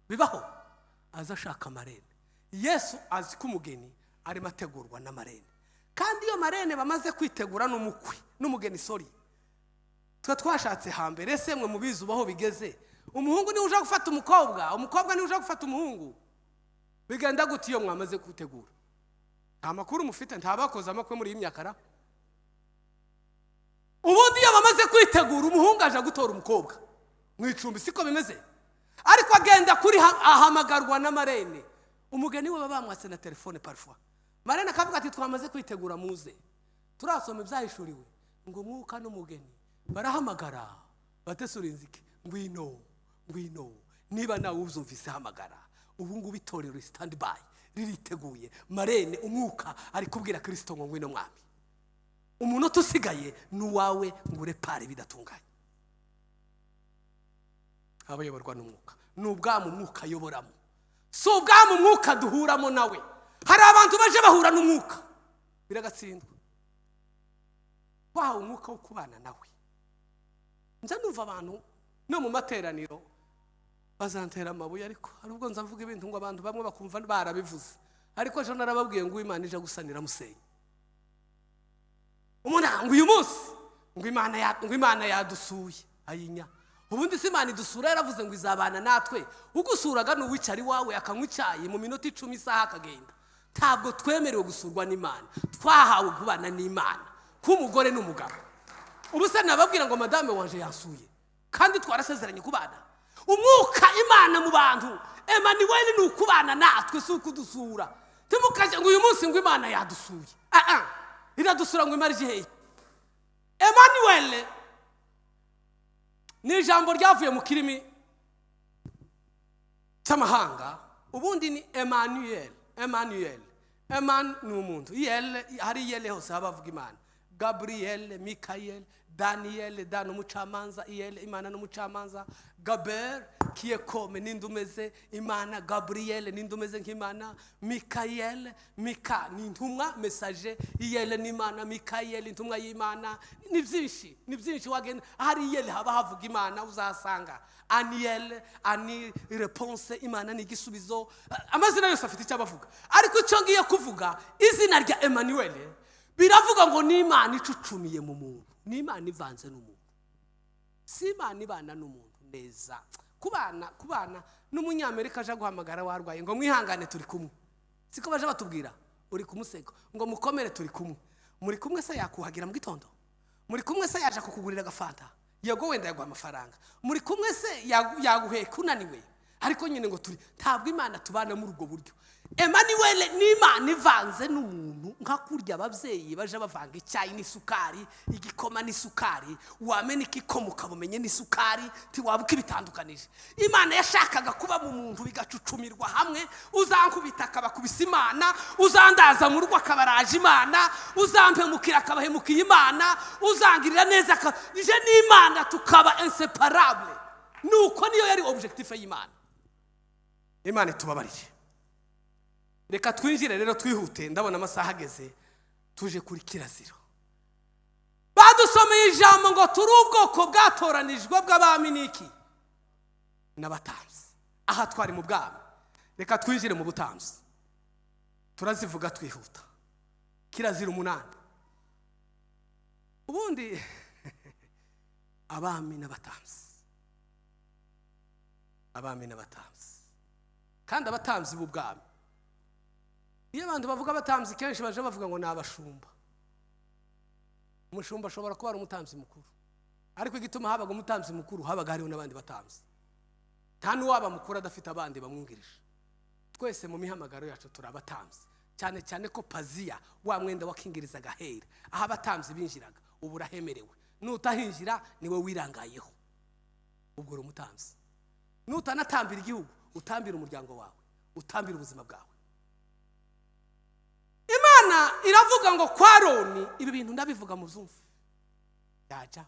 Bibaho? Aza ashaka marraine. Yesu azi ko umugeni arimo ategurwa na marraine, kandi iyo marraine bamaze kwitegura n'umukwe n'umugeni, sorry, twe twashatse hambere. Ese mwe mubizi ubaho bigeze? Umuhungu niwe uje gufata umukobwa, umukobwa niwe uje gufata umuhungu? Bigenda gute iyo mwamaze gutegura? Nta makuru mufite? Nta bakoze amakwe muri iyi myaka ra? Ubundi iyo bamaze kwitegura, umuhungu aje gutora umukobwa mu icumbi, siko bimeze? Ariko agenda kuri ahamagarwa na marraine. Umugeni we baba bamwatse na telefone parfois. Marraine akavuga ati: "Twamaze kwitegura, muze." Turasoma Ibyahishuriwe ngo Umwuka n'umugeni barahamagara batesurinzike: "Ngwino, ngwino." Niba nawe ubyumvise, hamagara ubu ngubu. Itorero stand by, ririteguye. Marraine, Umwuka, ari kubwira Kirisito ngo: "Ngwino mwami." Umunota usigaye ni uwawe ngo urepare bidatunganye. Abayoborwa n'Umwuka, ni ubwami Umwuka ayoboramo, si ubwami Umwuka duhuramo nawe. Hari abantu baje bahura n'Umwuka, biragatsindwa. Wahawe Umwuka wo kubana nawe. Njya numva abantu no mu materaniro bazantera amabuye, ariko hari ubwo nza mvuga ibintu ngo abantu bamwe bakumva barabivuze. Ariko ejo narababwiye ngo Imana ije gusanira musenyi umuntu, ngo uyu munsi ngo Imana yadusuye. Ayinya, ubundi si Imana idusura? Yaravuze ngo izabana natwe. Ugusuraga ni uwicara iwawe, akanywa icyayi mu minota 10, isaha akagenda. Ntabwo twemerewe gusurwa n'Imana. Twahawe kubana n'Imana k'umugore n'umugabo. Ubu se nababwira ngo madame wanje yansuye kandi twarasezeranye kubana? Umwuka, Imana mu bantu, Emanuweli, ni ukubana natwe, si ukudusura. Timukajya ngo uyu munsi ngo Imana yadusuye. Ah ah, iradusura ngo imara igihe. Emmanuel ni ijambo ryavuye mu kirimi cy'amahanga. Ubundi ni Emmanuel. Emmanuel, Eman ni umuntu, yel hari yele hose haba havuga Imana. Gabriel, Michael, Daniel. Dan umucamanza, Iyel Imana n'umucamanza. Gaber kiyekome, ninde umeze Imana? Gabriel, ninde umeze nk'Imana? Michael, Mika ni intumwa, messager. Iyel ni Imana, Michael intumwa y'Imana. Ni byinshi, ni byinshi. Wagenda ahari Iyel haba havuga Imana. Uzasanga Aniel, ani réponse, Imana ni igisubizo. Amazina yose afite icyo abavuga, ariko icyo ngiye kuvuga, izina rya Emmanuel biravuga ngo ni Imana icucumiye mu muntu, ni Imana ivanze n'umuntu. Si Imana ibana n'umuntu neza. Kubana n'umunyamerika aje guhamagara warwaye ngo mwihangane turi kumwe, siko baje batubwira? Uri kumusego ngo mukomere turi kumwe. Muri kumwe se yakuhagira mu gitondo? Muri kumwe se yaje kukugurira agafanta? Yego, wenda yaguha amafaranga. Muri kumwe se yaguheka unaniwe? Ariko nyine ngo turi, ntabwo Imana tubana muri ubwo buryo. Emmanuel ni Imana ivanze n'umuntu, nka kurya ababyeyi baje bavanga icyayi n'isukari, igikoma n'isukari. Wamena igikoma ukaba umenye n'isukari, ntiwaba ukibitandukanije. Imana yashakaga kuba mu muntu, bigacucumirwa hamwe. Uzankubita akabakubisa Imana, uzandaza mu rugo akabaraje Imana, uzampemukira akabahemukiye Imana, uzangirira neza ije n'Imana, tukaba inséparable. Nuko niyo yari objectif y'Imana. Imana itubabariye. Reka twinjire rero twihute, ndabona amasaha ageze. Tuje kuri kirazira. Badusomeye ijambo ngo turi ubwoko bwatoranijwe bw'abami n'iki? N'abatambyi. Aha twari mu bwami, reka twinjire mu butambyi. Turazivuga twihuta. Kirazira 8. Ubundi abami n'abatambyi, abami n'abatambyi, kandi abatambyi b'ubwami. Iyo abantu bavuga abatambyi, kenshi baje bavuga ngo ni abashumba. Umushumba ashobora kuba ari umutambyi mukuru, ariko igituma habaga umutambyi mukuru, habaga hariho n'abandi batambyi. Nta n'uwaba mukuru adafite abandi bamwungirije. Twese mu mihamagaro yacu turi abatambyi, cyane cyane ko paziya, wa mwenda wakingirizaga ahera, aho abatambyi binjiraga, ubu urahemerewe. Nutahinjira niwe wirangayeho, ubwo uri umutambyi. Nutanatambira igihugu, utambira umuryango wawe, utambira ubuzima bwawe. Imana iravuga ngo kwa Aroni, ibi bintu ndabivuga mu zumva yajya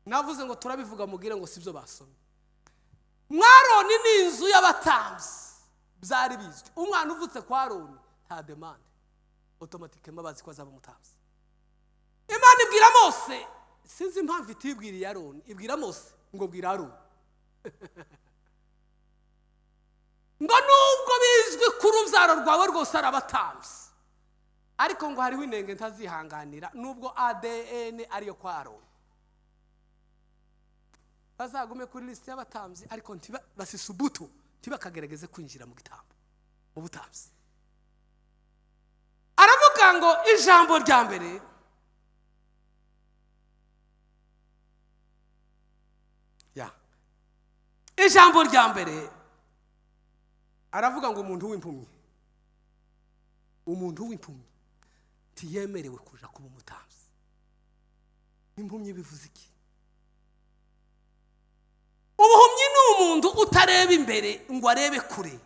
navuze ngo turabivuga, mubwire ngo sibyo basomye. Mwaroni ni inzu y'abatambyi, byari bizwi. Umwana uvutse kwa Aroni nta demande, automatiquement bazi ko azaba umutambyi. Imana ibwira Mose, sinzi impamvu itibwiriye Aroni, ibwira Mose ngo bwira Aroni ngo nubwo bizwi ko urubyaro rwawe rwose ari abatambyi, ariko ngo hariho inenge ntazihanganira. Nubwo ADN ariyo kwa Aroni, bazagume kuri lisite y'abatambyi, ariko basisubutu, ntibakagerageze kwinjira mu gitambo, mu butambyi. Aravuga ngo ijambo rya mbere ya ijambo rya mbere, aravuga ngo umuntu w'impumyi, umuntu w'impumyi ntiyemerewe kuja kuba umutambyi. Impumyi bivuze iki? Ubuhumyi ni umuntu utareba imbere ngo arebe kure.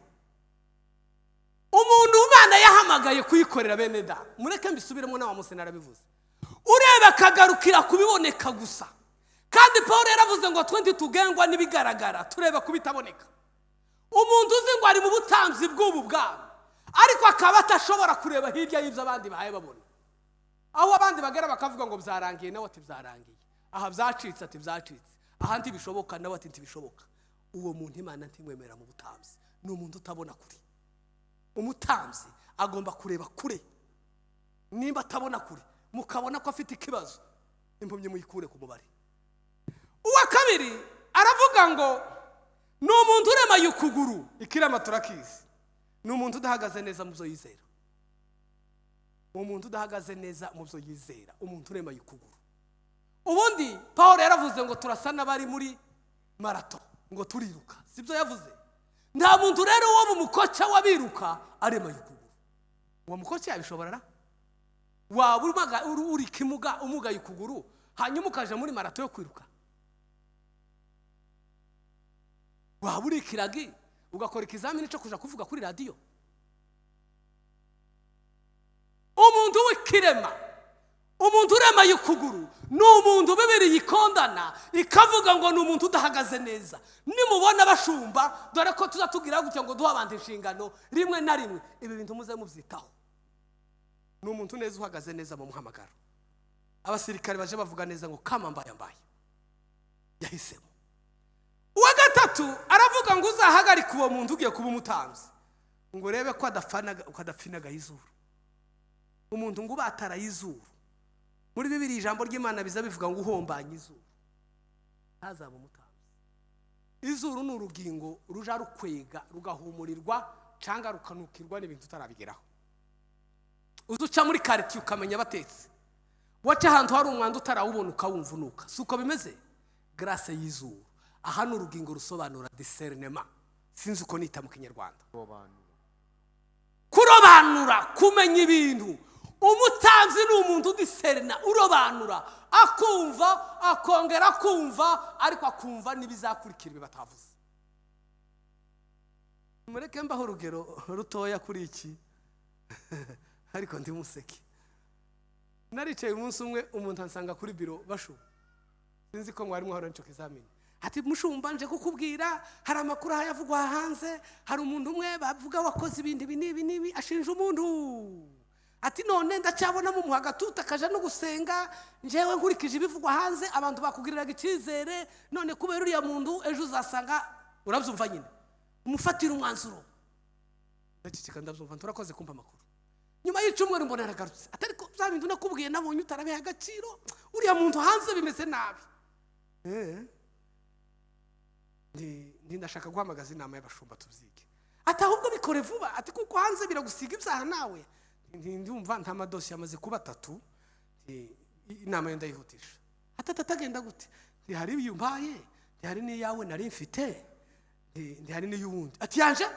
Umuntu Imana yahamagaye kuyikorera, bene da, mureke mbisubiremo, n'awa Mose narabivuze, ureba akagarukira kubiboneka gusa. Kandi Paul yaravuze ngo twe ntitugengwa n'ibigaragara, tureba kubitaboneka. Umuntu uzi ngo ari mu butambyi bw'ubu bwami, ariko akaba atashobora kureba hirya y'ibyo abandi bahaye babona, aho abandi bagera bakavuga ngo byarangiye, nawe ati byarangiye. Aha byacitse, ati byacitse. Aha ntibishoboka, nawe ati ntibishoboka. Uwo muntu Imana ntimwemera mu butambyi, ni umuntu utabona kure. Umutambyi agomba kureba kure. Nimba atabona kure, mukabona ko afite ikibazo, impumyi muyikure ku mubare. Uwa kabiri aravuga ngo ni umuntu uremaye ukuguru. Ikirema turakizi, ni umuntu udahagaze neza mu byo yizera. Umuntu udahagaze neza mu byo yizera, umuntu uremaye ukuguru. Ubundi Paul yaravuze ngo turasa n'abari muri marathon, ngo turiruka, sibyo yavuze? Nta muntu rero wo mu mukoca w'abiruka aremaye ukuguru. Uwo mukoci yabishobora ra? Waba uri kimuga, umugaye ukuguru, hanyuma ukaja muri marathon yo kwiruka? Waba uri ikiragi ugakora ikizamini cyo kuja kuvuga kuri radiyo? Umuntu w'ikirema, umuntu uremaye ukuguru, ni umuntu Bibiri yikondana ikavuga ngo ni umuntu udahagaze neza. Nimubona bashumba, dore ko tuza tugira gutya ngo duhe abantu inshingano rimwe na rimwe, ibi bintu muze mubyitaho. Ni umuntu neza uhagaze neza mu muhamagaro. Abasirikare baje bavuga neza ngo kama mbaye mbaye yahisemo. Uwa gatatu aravuga ngo uzahagarike uwo muntu ugiye kuba umutambyi, ngo urebe ko adapfinagaho izuru. Umuntu ngo ubataraye izuru, muri Bibiri ijambo ry'Imana biza bivuga ngo uhombanye izuru ntazaba umutambyi. Izuru ni urugingo ruja rukwega, rugahumurirwa cyangwa rukanukirwa n'ibintu utarabigeraho. Uza uca muri karitsiye ukamenya batetse, waca ahantu hari umwanda utarawubona ukawumva unuka. Si uko bimeze? Grâce y'izuru aha ni urugingo rusobanura discernement, sinzi uko nita mu Kinyarwanda, kurobanura, kumenya ibintu. Umutambyi ni umuntu udiserina, urobanura, akumva, akongera akumva, ariko akumva n'ibizakurikira ibi batavuze. Mureke mbaho urugero rutoya kuri iki, ariko ndimuseke. Naricaye umunsi umwe, umuntu ansanga kuri biro. Bashu, sinzi ko mwari mwahora n'icyo kizamini. Ati: "Mushumba, nje kukubwira, hari amakuru ahayavugwa hanze, hari umuntu umwe bavuga wakoze ibintu ibi n'ibi n'ibi." Ashinja umuntu, ati: "None ndacyabona mumuha agatuta akaja no gusenga. Njyewe nkurikije ibivugwa hanze, abantu bakugiriraga icyizere, none kubera uriya muntu ejo uzasanga." Urabyumva nyine, umufatira umwanzuro. Ndaceceka, ndabyumva, turakoze kumva amakuru. Nyuma y'icyumweru mbona aragarutse, atari ko bya bintu nakubwiye nabonye utarabiha agaciro, uriya muntu hanze bimeze nabi. Ndashaka guhamagaza inama y'abashumba tubyige. Ati: "Ahubwo bikore vuba." Ati: "Kuko hanze biragusiga ibyaha nawe." Ndumva nta madosiye amaze kuba atatu. Inama yo ndayihutisha. Ati: "Atagenda gute?" Ntihari iyo mbaye, ntihari n'iyawe nari mfite, ntihari n'iy'uwundi. Ati: "Yanje?"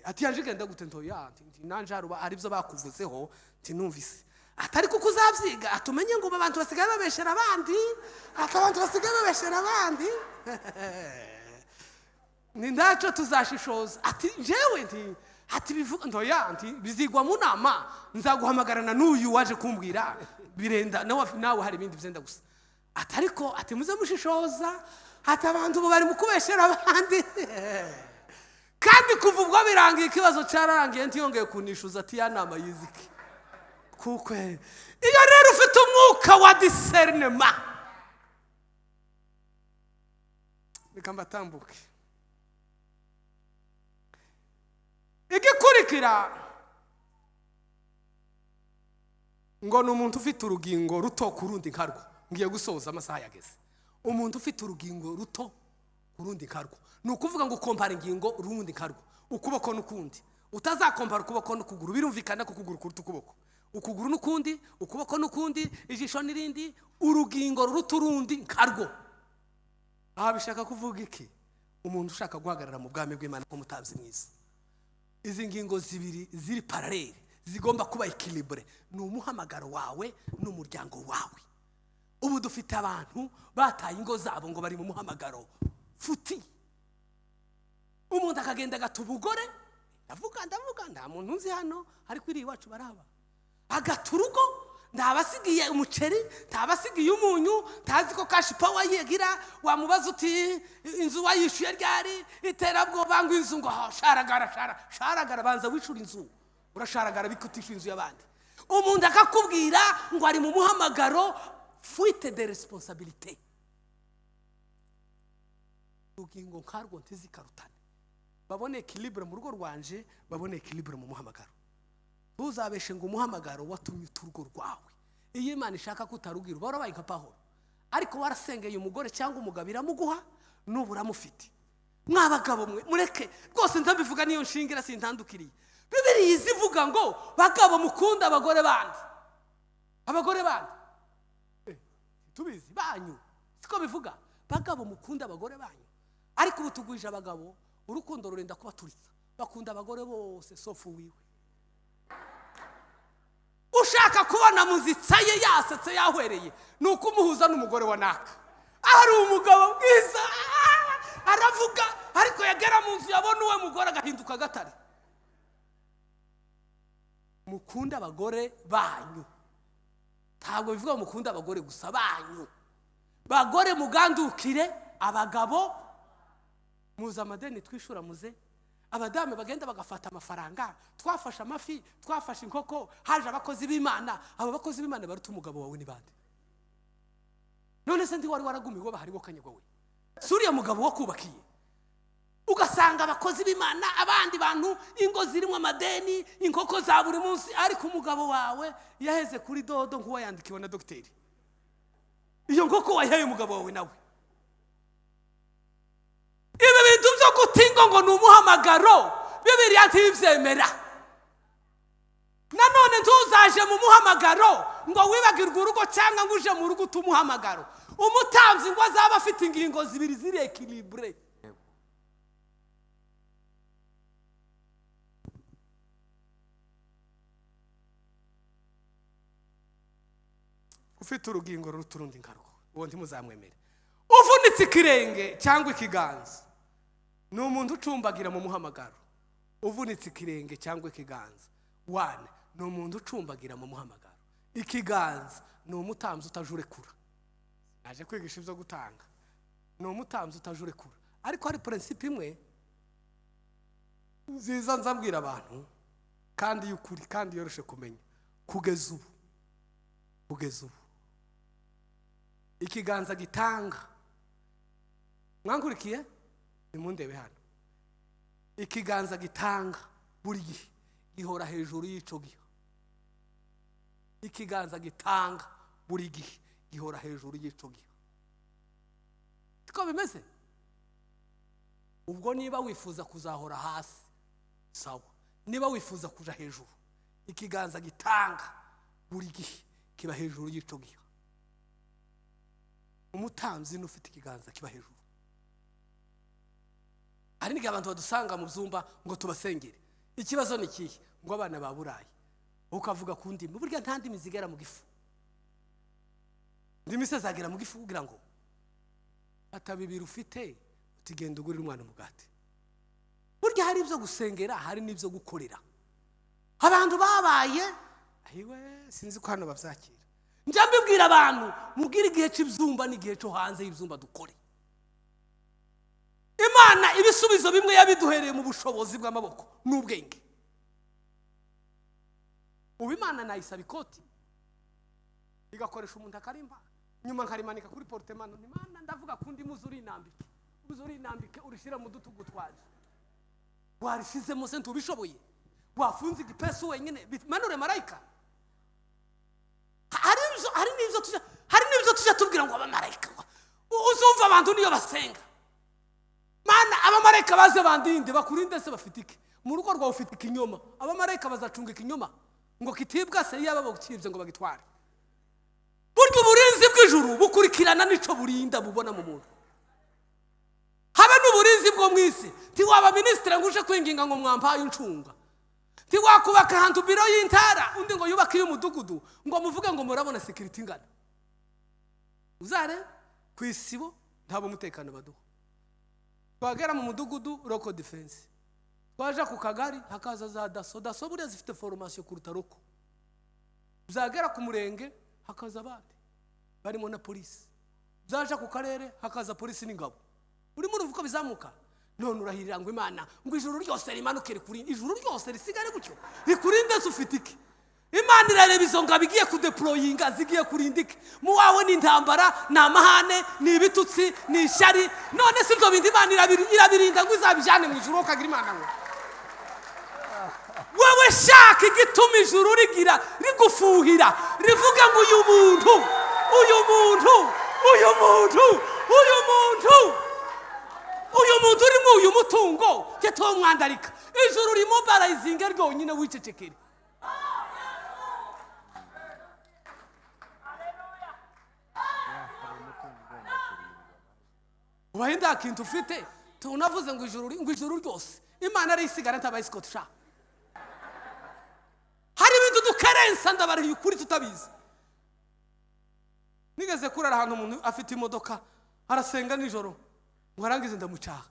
Ati: "Yanje igenda gute?" Ntoya nanje hari ibyo bakuvuzeho. Nti: "Numvise." Atari kuko uzabyiga. Ati: "Umenye ngo ubu abantu basigaye babeshera abandi." Ati: "Abantu basigaye babeshera abandi." Ni ntacyo, tuzashishoza. Ati: "Njyewe?" Nti ati: "Bivuga." Ntoya nti: "Bizigwa mu nama, nzaguhamagarana n'uyu waje kumbwira birenda nawe, nawe hari ibindi byenda gusa." Ati: "Ariko," ati, "muze mushishoza." Ati: "Abantu ubu bari mu kubeshera abandi." Kandi kuva ubwo birangiye, ikibazo cyararangiye, ntiyongeye kunishuza. Ati: "Ya nama yiziki." Kuko iyo rero ufite umwuka wa discernement. Reka mbatambuke. Igikurikira ngo ni umuntu ufite urugingo ruto ku rundi nkarwo. Ngiye gusoza, amasaha yageze. Umuntu ufite urugingo ruto ku rundi nkarwo, ni ukuvuga ngo ukompara ingingo urundi nkarwo, ukuboko n'ukundi. Utazakompara ukuboko n'ukuguru, birumvikana ko ukuguru kuruta ukuboko. Ukuguru n'ukundi, ukuboko n'ukundi, ijisho n'irindi, urugingo ruruta urundi nkarwo. Aha bishaka kuvuga iki? Umuntu ushaka guhagarara mu bwami bw'Imana nk'umutambyi mwiza, izi ngingo zibiri ziri parallèle zigomba kuba équilibré, ni umuhamagaro wawe n'umuryango wawe. Ubu dufite abantu bataye ingo zabo ngo bari mu muhamagaro. Futi, umuntu akagenda agata umugore. Ndavuga, ndavuga, nta muntu nzi hano, ariko iri iwacu baraba. Agata urugo, ntabasigiye umuceri, ntabasigiye umunyu, ntazi ko cash power yigira. Wamubaza uti: "Inzu wayishyuye ryari?" Iterabwoba ngo inzu, ngo ha, sharagara, shara sharagara, banza wishura inzu. Urasharagara bikutisha inzu y'abandi. Umuntu akakubwira ngo ari mu muhamagaro. Fuite de responsabilité. Urugingo nkarwo ntizikarutane, babone équilibre mu rugo rwanje, babone équilibre mu muhamagaro. Ntuzabeshe ngo umuhamagaro watumye uta urugo rwawe. Iyo Imana ishaka ko utarugira, uba warabaye nka Pahoro, ariko warasengeye umugore cyangwa umugabo iramuguha, n'ubu uramufite. Mwabagabo mwe, mureke rwose ndabivuga, niyo nshingira sintandukiriye. Bibiriya izivuga ngo: "Bagabo, mukunda abagore bandi." Abagore bandi, tubizi banyu, siko bivuga? Bagabo, mukunda abagore banyu. Ariko ubu tugwije abagabo, urukundo rurenda kubaturitsa, bakunda abagore bose sauf wiwe. Ushaka kubona muzitsa ye yasetse yahwereye, ni ukumuhuza n'umugore wa naka. Ari umugabo mwiza, aravuga, ariko yagera mu nzu yabona uwe mugore agahinduka agatare. Mukunde abagore banyu. Ntabwo bivuga ngo mukunde abagore gusa banyu. Bagore, mugandukire abagabo. Muzi amadeni twishura, muze abadamu bagenda bagafata amafaranga. Twafashe amafi, twafashe inkoko, haje abakozi b'Imana. Abo bakozi b'Imana baruta umugabo wawe ni bande? None se ndi wari waragumiwe bahari wo kanyagwa we? Si uriya mugabo wakubakiye? Ugasanga abakozi b'Imana, abandi bantu, ingo zirimo amadeni, inkoko za buri munsi, ariko umugabo wawe yaheze kuri dodo nk'uwayandikiwe na dogiteri. Iyo nkoko wayihaye umugabo wawe nawe. Ibi bintu byo guta ingo ngo ni umuhamagaro, Bibiliya ntibyemera. Nanone ntuzaje mu muhamagaro ngo wibagirwe urugo, cyangwa ngo uje mu rugo ute umuhamagaro. Umutambyi ngo azaba afite ingingo zibiri ziri équilibré. Ufite urugingo ruruta urundi nkarwo, uwo ntimuzamwemere. Uvunitse ikirenge cyangwa ikiganza ni umuntu ucumbagira mu muhamagaro. Uvunitse ikirenge cyangwa ikiganza wane ni umuntu ucumbagira mu muhamagaro. Ikiganza ni umutambyi utajurekura. Naje kwigisha ibyo gutanga. Ni umutambyi utajurekura. Ariko hari principe imwe nziza nzabwira abantu, kandi y'ukuri, kandi yoroshe kumenya. Kugeza ubu ikiganza gitanga, mwankurikiye? Nimundebe hano. Ikiganza gitanga buri gihe gihora hejuru y'ico gihe. Ikiganza gitanga buri gihe gihora hejuru y'ico gihe. Siko bimeze? Ubwo niba wifuza kuzahora hasi, sawa. Niba wifuza kuja hejuru, ikiganza gitanga buri gihe kiba hejuru y'ico gihe. Umutambyi n'ufite ikiganza kiba hejuru. Hari n'igihe abantu badusanga mu byumba ngo tubasengere. Ikibazo ni ikihe? Ngo abana ba Burayi. Ukavuga ku ndimi, burya nta ndimi zigera mu gifu. Ndimi se zagera mu gifu kugira ngo fata bibiri ufite utigenda ugurira umwana umugati? Burya hari ibyo gusengera, hari n'ibyo gukorera. Abantu babaye ahiwe, sinzi ko hano babyakira. Njya mbibwira abantu, mubwire igihe cy'ibyumba n'igihe cyo hanze y'ibyumba dukore. Imana ibisubizo bimwe yabiduhereye mu bushobozi bw'amaboko n'ubwenge. Ubu Imana nayisaba ikoti igakoresha umuntu akarimba, nyuma nkarimanika kuri portemanteau. Imana, ndavuga ku ndimi, urinambike, urinambike, urishyira mu dutugu twaje. Warishizemo se? Ntubishoboye. Wafunze igipesu wenyine, manure marayika. Hari n'ibyo tujya tubwira ngo abamarayika. Uzumva abantu niyo basenga: "Mana, abamarayika baze bandinde." Bakurinde se bafite iki? Mu rugo rwawe ufite ikinyoma, abamarayika bazacunga ikinyoma ngo kitibwa se? Yaba bakibye ngo bagitware. Burya uburinzi bw'ijuru bukurikirana n'ico burinda bubona mu muntu, habe n'uburinzi bwo mu isi. Ntiwaba minisitiri ngo uje kwinginga ngo mwampaye incunga. Ntiwakubaka ahantu biro y'intara, undi ngo yubake iy'umudugudu, ngo muvuge ngo murabona sécurité ingana. Uzare ku isibo ntabwo umutekano baduha. Twagera mu mudugudu, local defense. Twaja ku kagari, hakaza za DASSO. DASSO buriya zifite formation kuruta local. Byagera ku murenge, hakaza abandi barimo na polisi. Byaja ku karere, hakaza polisi n'ingabo. Urimo uruva uko bizamuka. None urahirira ngo Imana, ngo ijuru ryose rimanuke rikurinde, ijuru ryose risigare gutyo rikurinde se? Ufite iki? Imana irareba izo ngabo igiye kudeployinga zigiye kurinda iki? Mu wawe ni intambara, ni amahane, ni ibitutsi, ni ishyari. None si ibyo bindi Imana irabirinda ngo izabijyane mu ijuru? Ukagira Imana ngo wowe shaka igituma ijuru rigira rigufuhira, rivuga ngo uyu muntu, uyu muntu, uyu muntu, uyu muntu, uyu muntu urimo uyu mutungo mwandarika. Ijuru rimobarayizinge ryonyine, wicecekere. Ubaye nta kintu ufite, tunavuze ngo ijuru, ngo ijuru ryose Imana arisigara ntabaye escort sha. Hari ibintu. Dukerensa, ndabarahiye ukuri, tutabizi. Nigeze kurara ahantu umuntu afite imodoka, arasenga nijoro ngo arangize, ndamucaha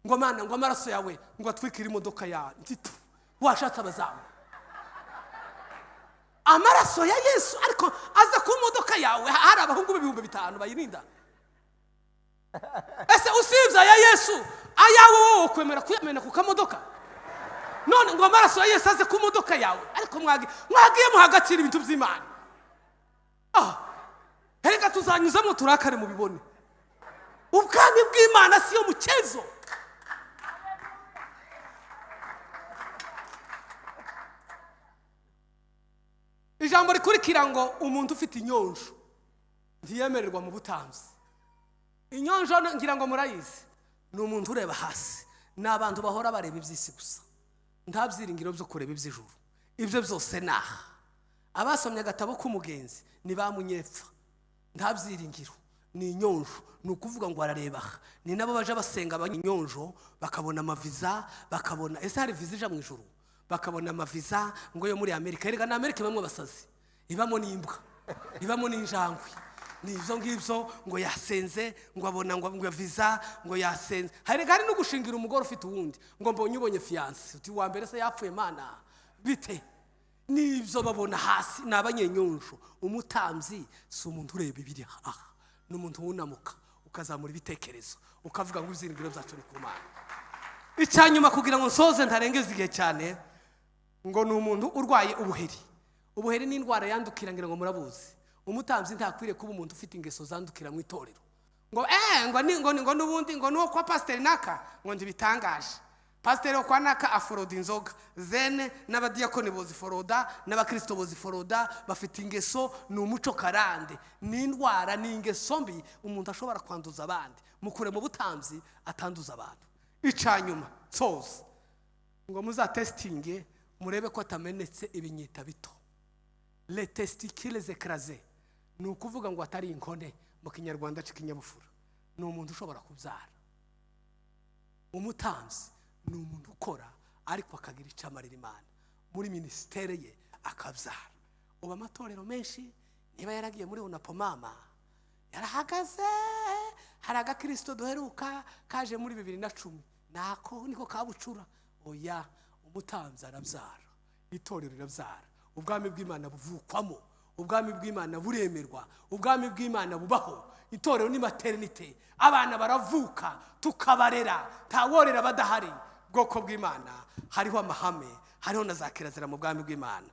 ngo: "Mana, ngo amaraso yawe ngo atwikire imodoka ya ntitu." Washatse abazamu, amaraso ya Yesu ariko aza ku modoka yawe, hari abahungu b'5,000 bayirinda. Ese usibye aya Yesu, ayawe wowe kwemera kuyamena ku kamodoka? None ngo amaraso ya Yesu aze ku modoka yawe? Ariko mwagiye muha agaciro ibintu by'Imana. Ah, reka tuzanyuzamo turakare mubibone. Ubwami bw'Imana siyo mukezo. Ijambo rikurikira ngo umuntu ufite inyonjo ntiyemererwa mu butambyi. Inyonjo ngira ngo murayizi, ni umuntu ureba hasi, ni abantu bahora bareba iby'isi gusa, nta byiringiro byo kureba iby'ijuru. Ibyo byose ni aha. Abasomye agatabo k'umugenzi ni ba munyepfa, nta byiringiro, ni inyonjo. Ni ukuvuga ngo arareba aha. Ni nabo baje basenga abanyonjo bakabona amaviza, bakabona, ese hari viza ija mu ijuru? Bakabona amaviza ngo yo muri Amerika. Erega na Amerika ibamo abasazi, ibamo n'imbwa, ibamo n'injangwe. Ni ibyo ngibyo, ngo yasenze ngo abona ngo viza, ngo yasenze. Hari no gushingira umugore ufite uwundi, ngo mbonye ubonye fiancé, uti wa mbere se yapfuye? Mana, bite? N'ibyo babona hasi, ni abanyenyonjo. Umutambyi si umuntu ureba ibiri aha, ni umuntu wunamuka ukazamura ibitekerezo, ukavuga ngo ibyiringiro byacu ni ku Mana. Icya nyuma kugira ngo nsoze ntarengeze igihe cyane, ngo ni umuntu urwaye ubuheri. Ubuheri ni indwara yandukira, ngira ngo murabuzi. Umutambyi ntakwiriye kuba umuntu ufite ingeso zandukira mu itorero, ngo ngo ni ngo ni ngo n'ubundi ngo nuwo kwa pasiteri naka, ngo ntibitangaje, pasiteri wo kwa naka aforoda inzoga zene, n'abadiyakoni boziforoda, n'abakirisito boziforoda, bafite ingeso, ni umuco karande, ni indwara, ni ingeso mbi umuntu ashobora kwanduza abandi. Mukure mu butambyi atanduza abantu. Icya nyuma nsoza, ngo muzatesitinge murebe ko atamenetse ibinyita bito, les testicules écrasés. Ni ukuvuga ngo atari inkone mu Kinyarwanda cy'ikinyabupfura. Ni umuntu ushobora kubyara. Umutambyi ni umuntu ukora ariko akagira icyo amarira Imana muri minisiteri ye, akabyara. Ubu amatorero menshi, niba yaragiye muri unapomama, yarahagaze. Hari agakirisito duheruka kaje muri 2010, nako niko kabucura. Oya, umutambyi arabyara, itorero rirabyara, ubwami bw'Imana buvukwamo, ubwami bw'Imana buremerwa, ubwami bw'Imana bubaho. Itorero ni maternité, abana baravuka tukabarera, ntaworera badahari. Bwoko bw'Imana, hariho amahame, hariho na za kirazira mu bwami bw'Imana.